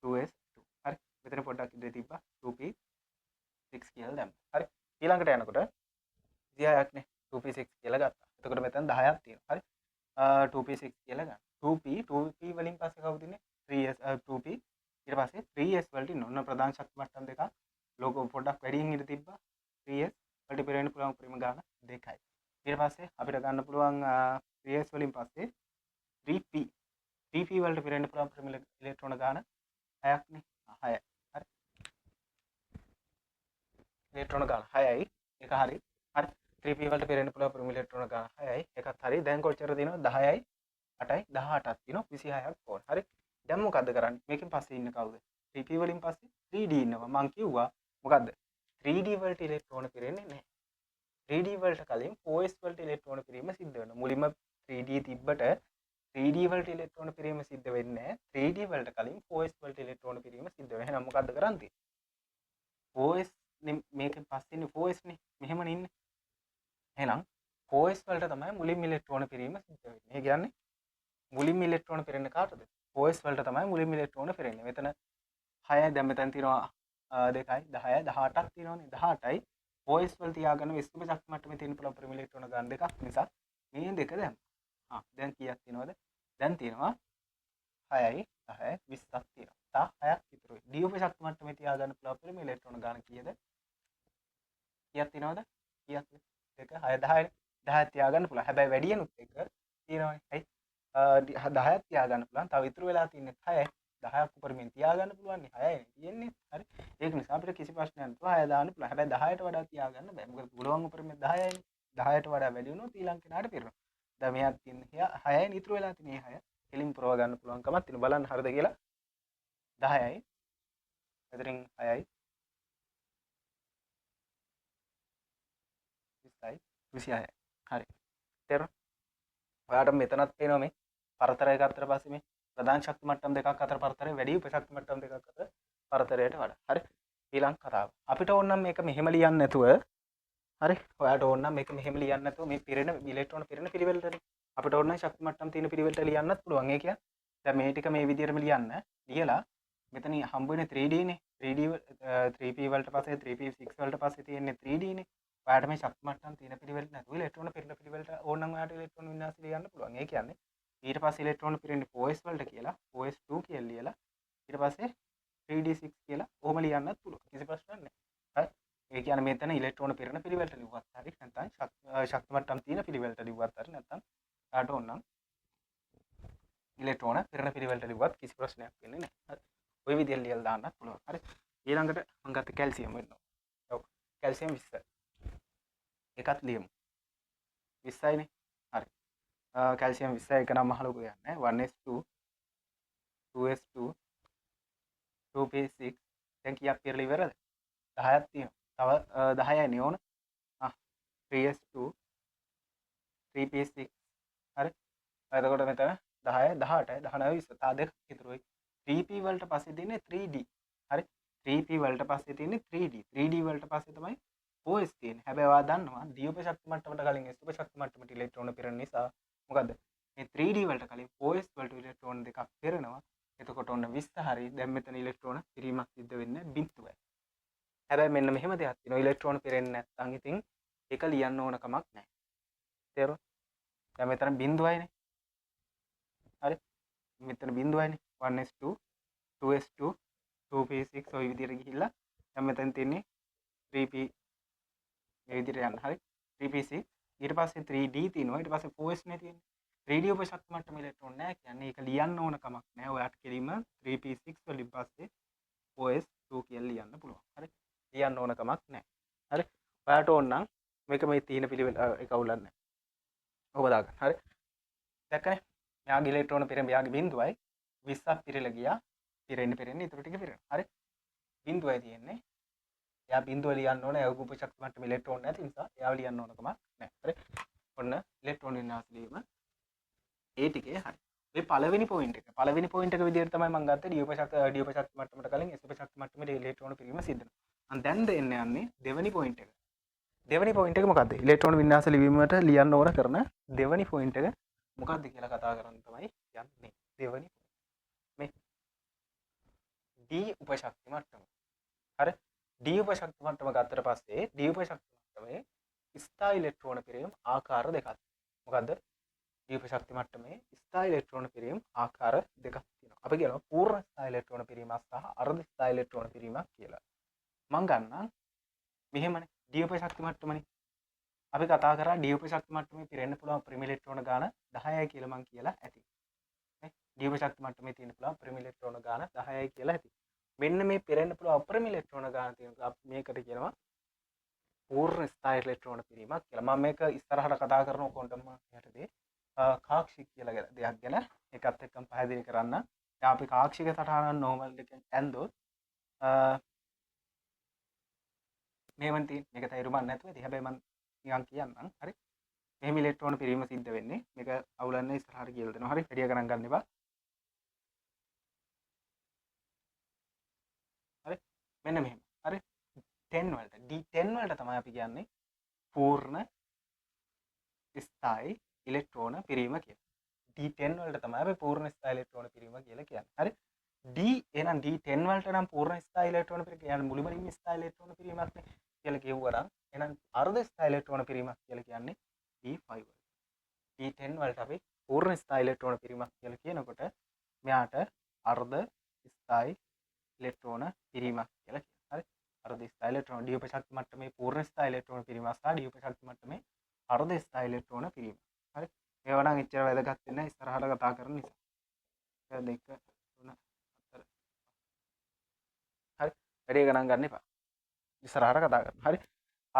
2s2. හරි. මෙතන පොඩ්ඩක් ඉඳ තිබ්බා 2p6 කියලා දැම්මා. හරි. ඊළඟට යනකොට 26ක් නේ 2p6 කියලා ගත්තා. එතකොට මෙතන 10ක් තියෙනවා. හරි. 2p6 කියලා ගන්න. 2p වලින් පස්සේ කවුද ඉන්නේ? 3s 2p ඊට පස්සේ 3s වලට ඉන්න ඔන්න ප්‍රධාන ශක්ති මට්ටම් දෙකක් ලෝකෝ පොඩ්ඩක් වැඩියෙන් ඉඳ තිබ්බා. 3s වලට පිරෙන්න පුළුවන් උපරිම ගාන 2යි. ඊට පස්සේ අපිට ගන්න පුළුවන් 3s වලින් පස්සේ 3p 3p වලට පිරෙන්න පුළුවන් උපරිම ඉලෙක්ට්‍රෝන ගාන 6ක් නේ. 6යි. හරි. ඉලෙක්ට්‍රෝන ගාන 6යි. ඒක හරි. හරි. 3p වලට පිරෙන්න පුළුවන් උපරිම ඉලෙක්ට්‍රෝන ගාන 6යි. ඒකත් හරි. දැන් කොච්චර තියෙනවද? 10යි 8යි 18ක් තියෙනවා. 26ක් ඕන. හරි. දැන් මොකද්ද කරන්නේ? මේකෙන් පස්සේ ඉන්න කවුද? 3p වලින් පස්සේ 3d ඉන්නවා. මං කිව්වා මොකද්ද? 3d වලට ඉලෙක්ට්‍රෝන පිරෙන්නේ නැහැ. 3d වලට කලින් 4s වලට ඉලෙක්ට්‍රෝන පිරීම සිද්ධ වෙනවා. මුලින්ම 3d තිබ්බට 3d වලට ඉලෙක්ට්‍රෝන පිරීම සිද්ධ වෙන්නේ නැහැ. 3d වලට කලින් 4s වලට ඉලෙක්ට්‍රෝන පිරීම සිද්ධ වෙනවා. එහෙනම් මොකද්ද කරන්නේ? 4s මේකෙන් පස්සේ ඉන්නේ 4s නේ. මෙහෙමනේ ඉන්නේ. එහෙනම් 4s වලට තමයි මුලින්ම ඉලෙක්ට්‍රෝන පිරීම සිද්ධ වෙන්නේ. ඒ කියන්නේ මුලින්ම ඉලෙක්ට්‍රෝන පිරෙන්නේ කාටද? 4s වලට තමයි මුලින්ම ඉලෙක්ට්‍රෝන පිරෙන්නේ. මෙතන 6යි දැන් මෙතන තියෙනවා 2යි 10යි 18ක් තියෙනවනේ. 18යි 4s වල තියාගන්න විශ්ව ශක්ති මට්ටමේ තියෙන පුළුවන් උපරිම ඉලෙක්ට්‍රෝන ගාන දෙකක් නිසා මේ දෙක දැම්මා. ආ දැන් කීයක් තියෙනවද? දැන් තියෙනවා 6යි 10යි 20ක් තියෙනවා. තව 6ක් ඉතුරුයි. D උප ශක්ති මට්ටමේ තියාගන්න පුළුවන් උපරිම ඉලෙක්ට්‍රෝන ගාන කීයද? කීයක් තියෙනවද? කීයක්ද? 2 6 10යි. 10ක් තියාගන්න පුළුවන්. හැබැයි වැඩියෙනුත් එක තියෙනවනේ. හරි. 10ක් තියාගන්න පුළුවන්. තව ඉතුරු වෙලා තියෙන්නේ 6යි. 10ක් උපරිමයෙන් තියාගන්න පුළුවන් නේ. 6යි තියෙන්නේ. හරි. ඒක නිසා අපිට කිසි ප්‍රශ්නයක් නැතුව 6 දාන්න පුළුවන්. හැබැයි 10ට වඩා තියාගන්න බෑ. මොකද පුළුවන් උපරිමයෙන් 10යිනේ. 10ට වඩා වැඩි වුණොත් ඊළඟ කෙනාට පිරෙනවා. දැන් මෙයාත් තියෙන්නේ 6යි ඉතුරු වෙලා තියෙන්නේ 6. කෙලින් පුරව ගන්න පුළුවන් කමක් තියෙනවා. බලන්න හරිද කියලා. 10යි. මෙතනින් 6යි. 20යි 26යි. හරි. තේරුණා? ඔයාලට මෙතනත් පේනවා මේ පරතරය ගත්තට පස්සේ මේ ප්‍රධාන ශක්ති මට්ටම් දෙකක් අතර පරතරය වැඩි උපශක්ති මට්ටම් දෙකක් අතර පරතරයට වඩා. හරි. ඊළඟ කතාව. අපිට ඕන නම් මේක මෙහෙම ලියන්න නැතුව, හරි, ඔයාලට ඕන නම් මේක මෙහෙම ලියන්න නැතුව මේ පිරෙන ඉලෙක්ට්‍රෝන පිරෙන පිළිවෙලටනේ. අපිට ඕන නම් ශක්ති මට්ටම් තියෙන පිළිවෙලට ලියන්නත් පුළුවන්. ඒ කියන්නේ දැන් මේ ටික මේ විදිහටම ලියන්න. ලියලා මෙතන හම්බ වෙන්නේ 3D නේ. 3D 3P වලට පස්සේ 3P6 වලට පස්සේ තියෙන්නේ 3D නේ. ඔයාලට මේ ශක්ති මට්ටම් තියෙන පිළිවෙලට නැතුව ඉලෙක්ට්‍රෝන පිරෙන පිළිවෙලට ඕන නම් ඔයාලට ඉලෙක්ට්‍රෝන වින්‍යාස ලියන්න පුළුවන්. ඒ කියන්නේ ඊට පස්සේ ඉලෙක්ට්‍රෝන පිරෙන්නේ 4s වලට කියලා 4s2 කියලා ලියලා ඊට පස්සේ 3d6 කියලා ඔහොම ලියන්නත් පුළුවන්. කිසි ප්‍රශ්නයක් නැහැ. හරි. ඒ කියන්නේ මෙතන ඉලෙක්ට්‍රෝන පිරෙන පිළිවෙලට ලිව්වත් හරි, නැත්නම් ශක්ති මට්ටම් තියෙන පිළිවෙලට ලිව්වත් හරි, නැත්නම් කාට ඕන නම් ඉලෙක්ට්‍රෝන පිරෙන පිළිවෙලට ලිව්වත් කිසි ප්‍රශ්නයක් වෙන්නේ නැහැ. හරි. ඔය විදිහට ලියලා දාන්නත් පුළුවන්. හරි. ඊළඟට මම ගත්ත කැල්සියම් වෙනවා. ඔව්. කැල්සියම් 20. ඒකත් ලියමු. 20යිනේ. හරි. කැල්සියම් 20 එක නම් මහ ලොකු දෙයක් නෑ. 1s2 2s2 2p6. දැන් කීයක් පිරලා ඉවරද? 10ක් තියෙනවා. තව 10යි නේ ඕන. 3s2 3p6. හරි. එතකොට මෙතන 10 18 19 20. තව දෙකක් ඉතුරුයි. 3p වලට පස්සේ තියෙන්නේ 3d. හරි. 3p වලට පස්සේ තියෙන්නේ 3d. 3d වලට පස්සේ තමයි 4s තියෙන්නේ. හැබැයි ඔයා දන්නවා D උපශක්ති මට්ටමට කලින් S උපශක්ති මට්ටමට ඉලෙක්ට්‍රෝන පිරෙන නිසා මොකද්ද? මේ 3d වලට කලින් 4s වලට ඉලෙක්ට්‍රෝන දෙකක් පිරෙනවා. එතකොට ඔන්න 20 හරි. දැන් මෙතන ඉලෙක්ට්‍රෝන පිරීමක් සිද්ධ වෙන්නේ බිඳුවයි. හැබැයි මෙන්න මෙහෙම දෙයක් තියෙනවා. ඉලෙක්ට්‍රෝන පිරෙන්නේ නැත්නම් ඉතින් ඒක ලියන්න ඕන කමක් නැහැ. තේරුණා? දැන් මෙතන බිඳුවයිනේ. හරි. මෙතන බිඳුවයිනේ. 1s2 2s2 2p6 ඔය විදිහට ගිහිල්ලා දැන් මෙතන තියෙන්නේ 3p මේ විදිහට යන්න. හරි. 3p6 ඊට පස්සේ 3d තියෙනවා. ඊට පස්සේ 4s නේ තියෙන්නේ. 3d උපශක්ති මට්ටම ඉලෙක්ට්‍රෝන නෑ කියන්නේ ඒක ලියන්න ඕන කමක් නෑ. ඔයාට කෙලින්ම 3p6 වලින් පස්සේ 4s2 කියලා ලියන්න පුළුවන්. හරි. ලියන්න ඕන කමක් නෑ. හරි. ඔයාට ඕන නම් මේක මේ තියෙන පිළිවෙල ඒක අවුලක් නෑ. ඔබ දාගන්න. හරි. දැක්කනේ. මෙයාගේ ඉලෙක්ට්‍රෝන පිරෙන මෙයාගේ බිඳුවයි 20ක් පිරෙලා ගියා. පිරෙන්න පිරෙන්න ඉතුරු ටික පිරෙනවා. හරි. බිඳුවයි තියෙන්නේ. එයා බිඳුව ලියන්න ඕන. එයාගේ උපශක්ති මට්ටම ඉලෙක්ට්‍රෝන නැති නිසා එයාව ලියන්න ඕන කමක් නෑ. හරි. ඔන්න ඉලෙක්ට්‍රෝන වින්‍යාස ලියීම ඒ ටිකේ හරි. මේ පළවෙනි පොයින්ට් එක. පළවෙනි පොයින්ට් එක විදිහට තමයි මම ගත්තේ D උපශක්ති මට්ටමට කලින් S උපශක්ති මට්ටමේ ඉලෙක්ට්‍රෝන පිරීම සිද්ධ වෙනවා. මම දැන් දෙන්න යන්නේ දෙවෙනි පොයින්ට් එක. දෙවෙනි පොයින්ට් එක මොකද්ද? ඉලෙක්ට්‍රෝන වින්‍යාස ලිවීමට ලියන්න ඕන කරන දෙවෙනි පොයින්ට් එක මොකද්ද කියලා කතා කරන්න තමයි යන්නේ. දෙවෙනි මේ D උපශක්ති මට්ටම. හරි. D උපශක්ති මට්ටම ගත්තට පස්සේ D උපශක්ති මට්ටමේ ස්ථායි ඉලෙක්ට්‍රෝන පිරීම ආකාර දෙකක්. මොකද්ද? D උපශක්ති මට්ටමේ ස්ථායි ඉලෙක්ට්‍රෝන පිරීම ආකාර දෙකක් තියෙනවා. අපි කියනවා පූර්ණ ස්ථායි ඉලෙක්ට්‍රෝන පිරීමක් සහ අර්ධ ස්ථායි ඉලෙක්ට්‍රෝන පිරීමක් කියලා. මං ගන්නම් මෙහෙමනේ D උපශක්ති මට්ටමනේ. අපි කතා කරා D උපශක්ති මට්ටමේ පිරෙන්න පුළුවන් ප්‍රිම ඉලෙක්ට්‍රෝන ගාන 10යි කියලා මං කියලා ඇති. නේ? D උපශක්ති මට්ටමේ තියෙන පුළුවන් ප්‍රිම ඉලෙක්ට්‍රෝන ගාන 10යි කියලා ඇති. මෙන්න මේ පිරෙන්න පුළුවන් අප්‍රම ඉලෙක්ට්‍රෝන ගාන තියෙනවා. අපි මේකට කියනවා පූර්ණ ස්ථායි ඉලෙක්ට්‍රෝන පිරීමක් කියලා. මම මේක ඉස්සරහට කතා කරනවා ක්වොන්ටම් යටතේ කාක්ෂික කියලා දෙයක් ගැන. ඒකත් එක්කම පැහැදිලි කරන්න. දැන් අපි කාක්ෂික සටහනක් නෝමල් එකෙන් ඇන්දොත් මෙහෙම තියෙන. මේක තේරුමක් නැතුව ඇති. හැබැයි මම නිකන් කියන්නම්. හරි. මෙහෙම ඉලෙක්ට්‍රෝන පිරීම සිද්ධ වෙන්නේ. මේක අවුලක් නැහැ ඉස්සරහට කියලා දෙනවා. හරි. වැඩි ගණන් ගන්න එපා. හරි. මෙන්න මෙහෙම. හරි. 10 වලට D10 වලට තමයි අපි කියන්නේ පූර්ණ ස්ථායි ඉලෙක්ට්‍රෝන පිරීම කියලා. D10 වලට තමයි අපි පූර්ණ ස්ථායි ඉලෙක්ට්‍රෝන පිරීම කියලා කියන්නේ. හරි. D එහෙනම් D10 වලට නම් පූර්ණ ස්ථායි ඉලෙක්ට්‍රෝන පිරීම කියන්නේ මුළුමනින්ම ස්ථායි ඉලෙක්ට්‍රෝන පිරීමක් නේ කියලා කිව්වා නම් එහෙනම් අර්ධ ස්ථායි ඉලෙක්ට්‍රෝන පිරීමක් කියලා කියන්නේ D5 වලට. D10 වලට අපි පූර්ණ ස්ථායි ඉලෙක්ට්‍රෝන පිරීමක් කියලා කියනකොට මෙයාට අර්ධ ස්ථායි ඉලෙක්ට්‍රෝන පිරීමක් කියලා කියනවා. හරි. අර්ධ ස්ථායි ඉලෙක්ට්‍රෝන D උපශක්ති මට්ටමේ පූර්ණ ස්ථායි ඉලෙක්ට්‍රෝන පිරීම සහ D උපශක්ති මට්ටමේ අර්ධ ස්ථායි ඉලෙක්ට්‍රෝන පිරීම. හරි. මේවා නම් එච්චර වැදගත් වෙන්නේ නැහැ ඉස්සරහට කතා කරන නිසා. 1 2 3 4. හරි. වැඩි ගණන් ගන්න එපා. ඉස්සරහට කතා කරමු. හරි.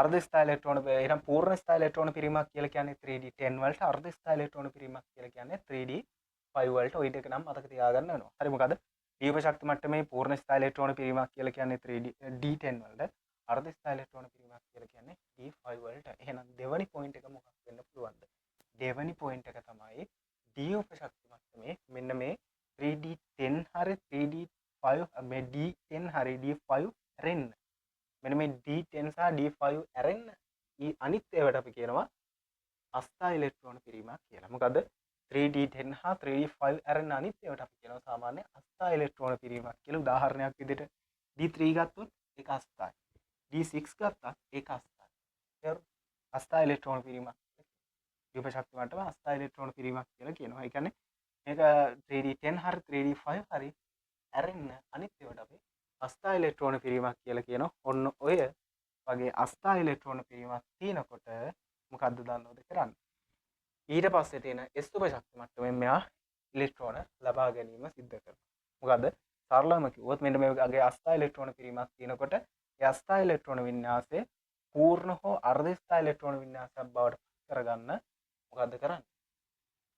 අර්ධ ස්ථායි ඉලෙක්ට්‍රෝන එහෙනම් පූර්ණ ස්ථායි ඉලෙක්ට්‍රෝන පිරීමක් කියලා කියන්නේ 3D10 වලට, අර්ධ ස්ථායි ඉලෙක්ට්‍රෝන පිරීමක් කියලා කියන්නේ 3D5 වලට. ඔය දෙක නම් මතක තියාගන්න වෙනවා. හරි. මොකද D උපශක්ති මට්ටමේ පූර්ණ ස්ථායි ඉලෙක්ට්‍රෝන පිරීමක් කියලා කියන්නේ 3D D10 වලට, අර්ධ ස්ථායි ඉලෙක්ට්‍රෝන පිරීමක් කියලා කියන්නේ D5 වලට. එහෙනම් දෙවනි පොයින්ට් එක මොකක් වෙන්න පුළුවන්ද? දෙවනි පොයින්ට් එක තමයි D උපශක්ති මට්ටමේ මෙන්න මේ 3D10 හරි 3D5 මේ D10 හරි D5 ඇරෙන්න. මෙන්න මේ D10 සහ D5 ඇරෙන්න අනිත් ඒවාට අපි කියනවා අස්ථායි ඉලෙක්ට්‍රෝන පිරීමක් කියලා. මොකද 3D10 හා 3D5 ඇරෙන්න අනිත් ඒවාට අපි කියනවා සාමාන්‍ය අස්ථායි ඉලෙක්ට්‍රෝන පිරීමක් කියලා. උදාහරණයක් විදිහට D3 ගත්තොත් ඒක අස්ථායි. D6 ගත්තත් ඒක අස්ථායි. තේරුණා? අස්ථායි ඉලෙක්ට්‍රෝන පිරීමක්. D උපශක්ති මට්ටම අස්ථායි ඉලෙක්ට්‍රෝන පිරීමක් කියලා කියනවා. ඒ කියන්නේ මේක 3D10 හරි 3D5 හරි ඇරෙන්න අනිත් ඒවාට අපි අස්ථා ඉලෙක්ට්‍රෝන පිරීමක් කියලා කියනවා. ඔන්න ඔය වගේ අස්ථා ඉලෙක්ට්‍රෝන පිරීමක් තියෙනකොට මොකද්ද දන්නවද කරන්නේ? ඊට පස්සේ තියෙන S උපශක්ති මට්ටමෙන් මෙයා ඉලෙක්ට්‍රෝන ලබා ගැනීම සිද්ධ කරනවා. මොකද්ද? සරලවම කිව්වොත් මෙන්න මේ වගේ අස්ථා ඉලෙක්ට්‍රෝන පිරීමක් තියෙනකොට ඒ අස්ථා ඉලෙක්ට්‍රෝන වින්‍යාසය පූර්ණ හෝ අර්ධ ස්ථා ඉලෙක්ට්‍රෝන වින්‍යාසයක් බවට කරගන්න මොකද්ද කරන්නේ?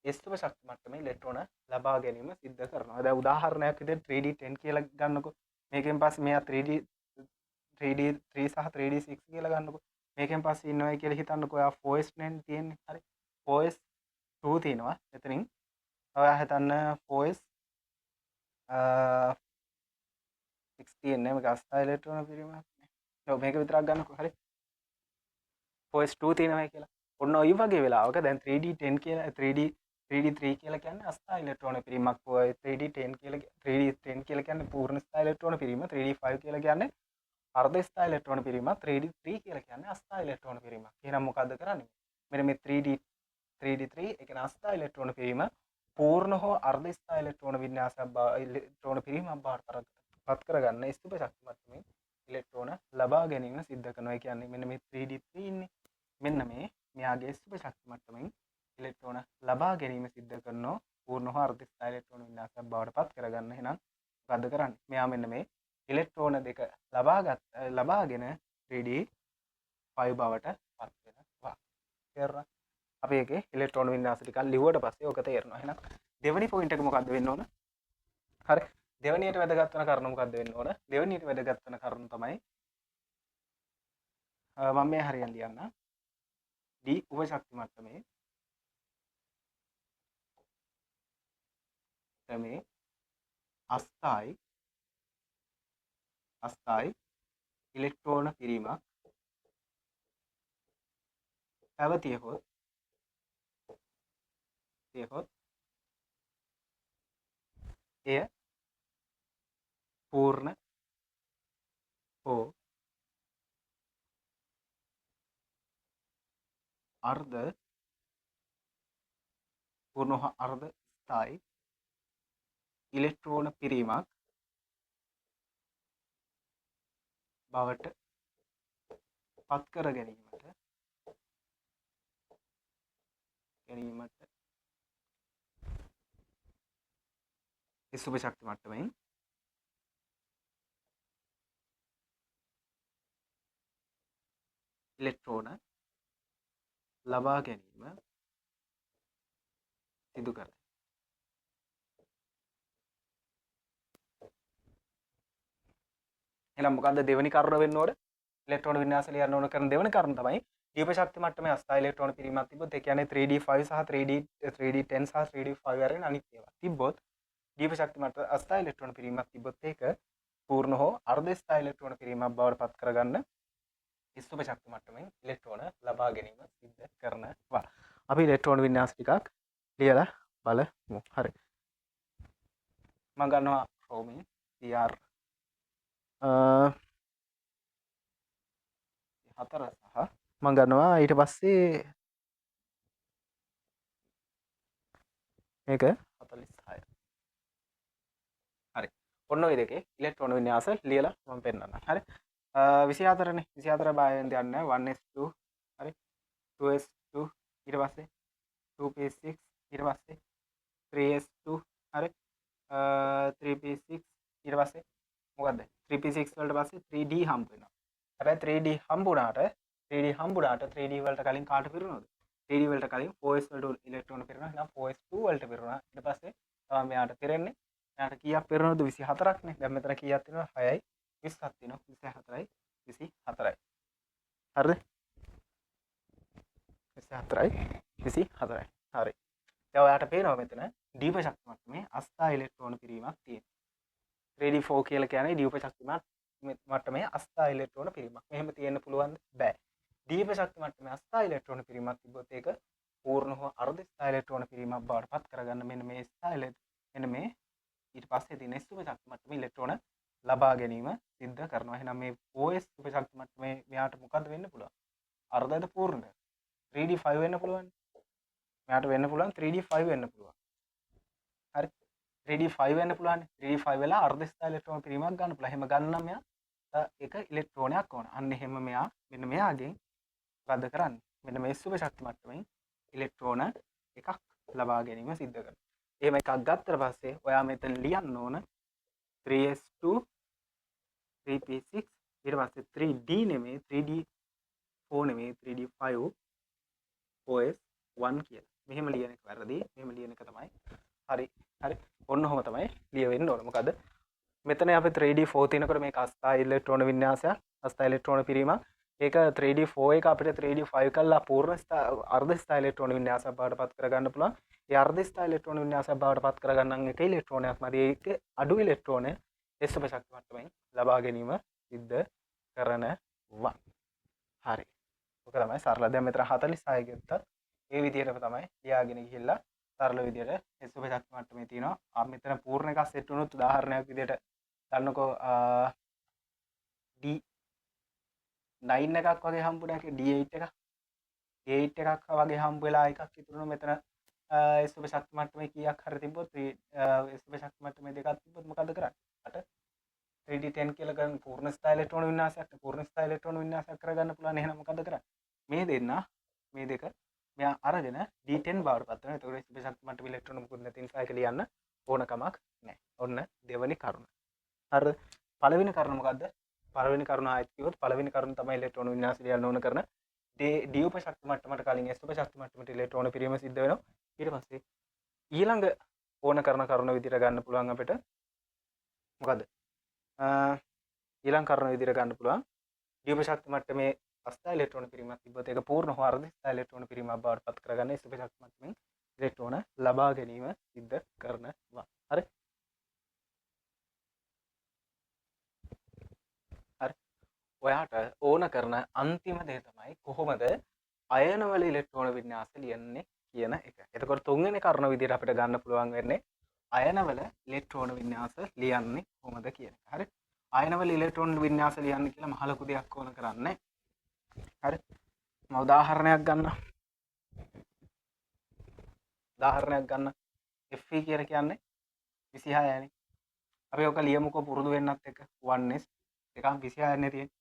S උපශක්ති මට්ටමේ ඉලෙක්ට්‍රෝන ලබා ගැනීම සිද්ධ කරනවා. දැන් උදාහරණයක් විදිහට 3D10 කියලා ගන්නකො. මේකෙන් පස්සේ මෙයා 3D3 සහ 3D6 කියලා ගන්නකො. මේකෙන් පස්සේ ඉන්නවයි කියලා හිතන්නකො. ඔයා 4S9 තියෙන්නේ. හරි. 4S2 තියෙනවා. එතනින් ඔයා හිතන්න 4S 6 තියෙන්නේ. මේක අස්ථා ඉලෙක්ට්‍රෝන පිරීමක් නේ. ඔව් මේක විතරක් ගන්නකො. හරි. 4S2 තියෙනවයි කියලා. ඔන්න ඔය වගේ වෙලාවක දැන් 3D10 කියලා 3D3 කියලා කියන්නේ අස්ථා ඉලෙක්ට්‍රෝන පිරීමක්. 3D10 කියලා 3D10 කියලා කියන්නේ පූර්ණ ස්ථා ඉලෙක්ට්‍රෝන පිරීම. 3D5 කියලා කියන්නේ අර්ධ ස්ථා ඉලෙක්ට්‍රෝන පිරීමක්. 3D3 කියලා කියන්නේ අස්ථා ඉලෙක්ට්‍රෝන පිරීමක්. එහෙනම් මොකද්ද කරන්නේ? මෙන්න මේ 3D3 ඒ කියන්නේ අස්ථා ඉලෙක්ට්‍රෝන පිරීම පූර්ණ හෝ අර්ධ ස්ථා ඉලෙක්ට්‍රෝන වින්‍යාසයක් බව ඉලෙක්ට්‍රෝන පිරීමක් බවට පත් කරගන්න S උපශක්ති මට්ටමින් ඉලෙක්ට්‍රෝන ලබා ගැනීම සිද්ධ කරනවා. ඒ කියන්නේ මෙන්න මේ 3D3 ඉන්නේ. මෙන්න මේ මෙයාගේ S උපශක්ති මට්ටමින් ඉලෙක්ට්‍රෝන ලබා ගැනීම සිද්ධ කරනවා පූර්ණ හෝ අර්ධ ස්ථා ඉලෙක්ට්‍රෝන වින්‍යාසයක් බවට පත් කරගන්න. එහෙනම් මොකද්ද කරන්නේ? මෙයා මෙන්න මේ ඉලෙක්ට්‍රෝන දෙක ලබාගෙන 3D5 බවට පත් වෙනවා. තේරුණා? අපි ඒකේ ඉලෙක්ට්‍රෝන වින්‍යාස ටිකක් ලිව්වට පස්සේ ඔක තේරෙනවා. එහෙනම් දෙවෙනි පොයින්ට් එක මොකද්ද වෙන්න ඕන? හරි. දෙවෙනියට වැදගත් වෙන කරුණ මොකද්ද වෙන්න ඕන? දෙවෙනියට වැදගත් වෙන කරුණ තමයි මම මේ හරියන් ලියන්න. D උපශක්ති මට්ටමේ ක්‍රමේ අස්ථායි ඉලෙක්ට්‍රෝන පිරීමක් පැවතියහොත් එය පූර්ණ හෝ අර්ධ පූර්ණ හෝ අර්ධ ස්ථායි ඉලෙක්ට්‍රෝන පිරීමක් බවට පත් කර ගැනීමට S උපශක්ති මට්ටමින් ඉලෙක්ට්‍රෝන ලබා ගැනීම සිදු කරයි. එහෙනම් මොකද්ද දෙවෙනි කරුණ වෙන්න ඕන? ඉලෙක්ට්‍රෝන වින්‍යාස ලියන්න ඕන කරන දෙවෙනි කරුණ තමයි D උපශක්ති මට්ටමේ අස්ථා ඉලෙක්ට්‍රෝන පිරීමක් තිබ්බොත්, ඒ කියන්නේ 3D5 සහ 3D10 සහ 3D5 ඇරෙන අනිත් ඒවා තිබ්බොත් D උපශක්ති මට්ටම අස්ථා ඉලෙක්ට්‍රෝන පිරීමක් තිබ්බොත් ඒක පූර්ණ හෝ අර්ධ ස්ථා ඉලෙක්ට්‍රෝන පිරීමක් බවට පත් කරගන්න S උපශක්ති මට්ටමින් ඉලෙක්ට්‍රෝන ලබා ගැනීම සිද්ධ කරනවා. අපි ඉලෙක්ට්‍රෝන වින්‍යාස ටිකක් ලියලා බලමු. හරි. මම ගන්නවා ක්‍රෝමින් CR 4 සහ මම ගන්නවා ඊට පස්සේ මේක 46. හරි. ඔන්න ඔය දෙකේ ඉලෙක්ට්‍රෝන වින්‍යාස ලියලා මම පෙන්නන්නම්. හරි. 24 නේ. 24 බය වෙන්න දෙයක් නෑ. 1s2 හරි. 2s2 ඊට පස්සේ 2p6 ඊට පස්සේ 3s2 හරි. 3p6 ඊට පස්සේ මොකද්ද? 3p6 වලට පස්සේ 3d හම්බ වෙනවා. හැබැයි 3d හම්බුණාට 3d වලට කලින් කාට පිරුණාද? 3d වලට කලින් 4s වලට ඉලෙක්ට්‍රෝන පිරුණා. එහෙනම් 4s2 වලට පිරුණා. ඊට පස්සේ තමයි මෙයාට පිරෙන්නේ. මෙයාට කීයක් පිරුණාද? 24ක් නේ. දැන් මෙතන කීයක් තියෙනවද? 6යි 20ක් තියෙනවා. 24යි 24යි. හරිද? 24යි 24යි. හරි. දැන් ඔයාලට පේනවා මෙතන D උපශක්ති මට්ටමේ අස්ථා ඉලෙක්ට්‍රෝන පිරීමක් තියෙනවා. 3D4 කියලා කියන්නේ D උපශක්ති මට්ටමේ අස්ථා ඉලෙක්ට්‍රෝන පිරීමක්. මෙහෙම තියෙන්න පුළුවන්ද? බෑ. D උපශක්ති මට්ටමේ අස්ථා ඉලෙක්ට්‍රෝන පිරීමක් තිබ්බොත් ඒක පූර්ණ හෝ අර්ධ ස්ථා ඉලෙක්ට්‍රෝන පිරීමක් බවට පත් කරගන්න මෙන්න මේ ස්ථා මෙන්න මේ ඊට පස්සේ තියෙන S උපශක්ති මට්ටමේ ඉලෙක්ට්‍රෝන ලබා ගැනීම සිද්ධ කරනවා. එහෙනම් මේ 4S උපශක්ති මට්ටමේ මෙයාට මොකද්ද වෙන්න පුළුවන්? අර්ධද පූර්ණද? 3D5 වෙන්න පුළුවන්. මෙයාට වෙන්න පුළුවන් 3D5 වෙන්න පුළුවන්. හරි. 3d5 වෙන්න පුළුවන්. 3d5 වෙලා අර්ධ ස්ථායි ඉලෙක්ට්‍රෝන පිරීමක් ගන්න පුළුවන්. එහෙම ගන්න නම් මෙයා එක ඉලෙක්ට්‍රෝනයක් ඕන. අන්න එහෙම මෙයා මෙන්න මෙයාගෙන් මොකද්ද කරන්නේ? මෙන්න මේ S උප ශක්ති මට්ටමින් ඉලෙක්ට්‍රෝන එකක් ලබා ගැනීම සිද්ධ කරනවා. එහෙම එකක් ගත්තට පස්සේ ඔයා මෙතන ලියන්න ඕන 3s2 3p6 ඊට පස්සේ 3d නෙමෙයි 3d4 නෙමෙයි 3d5 4s1 කියලා. මෙහෙම ලියන එක වැරදි. මෙහෙම ලියන එක තමයි හරි. හරි. ඔන්න ඔහොම තමයි ලියවෙන්න ඕන. මොකද මෙතන අපි 3d4 තියෙනකොට මේක අස්ථායි ඉලෙක්ට්‍රෝන වින්‍යාසයක්, අස්ථායි ඉලෙක්ට්‍රෝන පිරීමක්. ඒක 3d4 එක අපිට 3d5 කරලා පූර්ණ අර්ධ ස්ථායි ඉලෙක්ට්‍රෝන වින්‍යාසයක් බවට පත් කරගන්න පුළුවන්. ඒ අර්ධ ස්ථායි ඉලෙක්ට්‍රෝන වින්‍යාසයක් බවට පත් කරගන්න නම් එක ඉලෙක්ට්‍රෝනයක් මදි. ඒක අඩු ඉලෙක්ට්‍රෝනය S උප ශක්ති මට්ටමින් ලබා ගැනීම සිද්ධ කරනවා. හරි. ඔක තමයි සරල. දැන් මෙතන 46 ගත්තත් ඒ විදිහටම තමයි ලියාගෙන ගිහිල්ලා සරල විදිහට S උප ශක්ති මට්ටමේ තියෙනවා. මෙතන පූර්ණ එකක් සෙට් වුණොත් උදාහරණයක් විදිහට ගන්නකෝ, D9 එකක් වගේ හම්බුණා කියලා, D8 එකක්. D8 එකක් වගේ හම්බ වෙලා එකක් ඉතුරු වුණා. මෙතන S උප ශක්ති මට්ටමේ කීයක් හරි තිබ්බොත්, S උප ශක්ති මට්ටමේ දෙකක් තිබ්බොත් මොකද කරන්නේ? අට 3d10 කියලා ගන්න පූර්ණ ස්ථායි ඉලෙක්ට්‍රෝන වින්‍යාසයක්, පූර්ණ ස්ථායි ඉලෙක්ට්‍රෝන වින්‍යාසයක් කරගන්න පුළුවන්. එහෙනම් මොකද කරන්නේ? මේ දෙන්න, මේ දෙක මෙයා අරගෙන D10 බවට පත් වෙනවා. එතකොට S උප ශක්ති මට්ටමේ ඉලෙක්ට්‍රෝන මොකුත් නැති නිසා ඒක ලියන්න ඕන කමක් නැහැ. ඔන්න දෙවනි කරුණ. හරිද? පළවෙනි කරුණ මොකද්ද? පළවෙනි කරුණ ආයෙත් කිව්වොත් පළවෙනි කරුණ තමයි ඉලෙක්ට්‍රෝන වින්‍යාස ලියන්න ඕන කරන D උප ශක්ති මට්ටමට කලින් S උප ශක්ති මට්ටමට ඉලෙක්ට්‍රෝන පිරීම සිද්ධ වෙනවා. ඊට පස්සේ ඊළඟ ඕන කරන කරුණ විදිහට ගන්න පුළුවන් අපිට මොකද්ද? ඊළඟ කරුණ විදිහට ගන්න පුළුවන් D උප ශක්ති මට්ටමේ අස්ථායි ඉලෙක්ට්‍රෝන පිරීමක් තිබ්බොත් ඒක පූර්ණ හෝ අර්ධ ස්ථායි ඉලෙක්ට්‍රෝන පිරීමක් බවට පත් කරගන්න S උප ශක්ති මට්ටමින් ඉලෙක්ට්‍රෝන ලබා ගැනීම සිද්ධ කරනවා. හරි. හරි. ඔයාට ඕන කරන අන්තිම දේ තමයි කොහොමද අයනවල ඉලෙක්ට්‍රෝන වින්‍යාස ලියන්නේ කියන එක. එතකොට තුන්වෙනි කරුණ විදිහට අපිට ගන්න පුළුවන් වෙන්නේ අයනවල ඉලෙක්ට්‍රෝන වින්‍යාස ලියන්නේ කොහොමද කියන එක. හරි. අයනවල ඉලෙක්ට්‍රෝන වින්‍යාස ලියන්න කියලා මහ ලොකු දෙයක් ඕන කරන්නේ. හරි. මම උදාහරණයක් ගන්නම්. උදාහරණයක් ගන්න. Fe කියලා කියන්නේ 26 නේ. අපි ඔක ලියමුකෝ පුරුදු වෙන්නත් එක්ක. 1s එකක් 26 නේ තියෙන්නේ.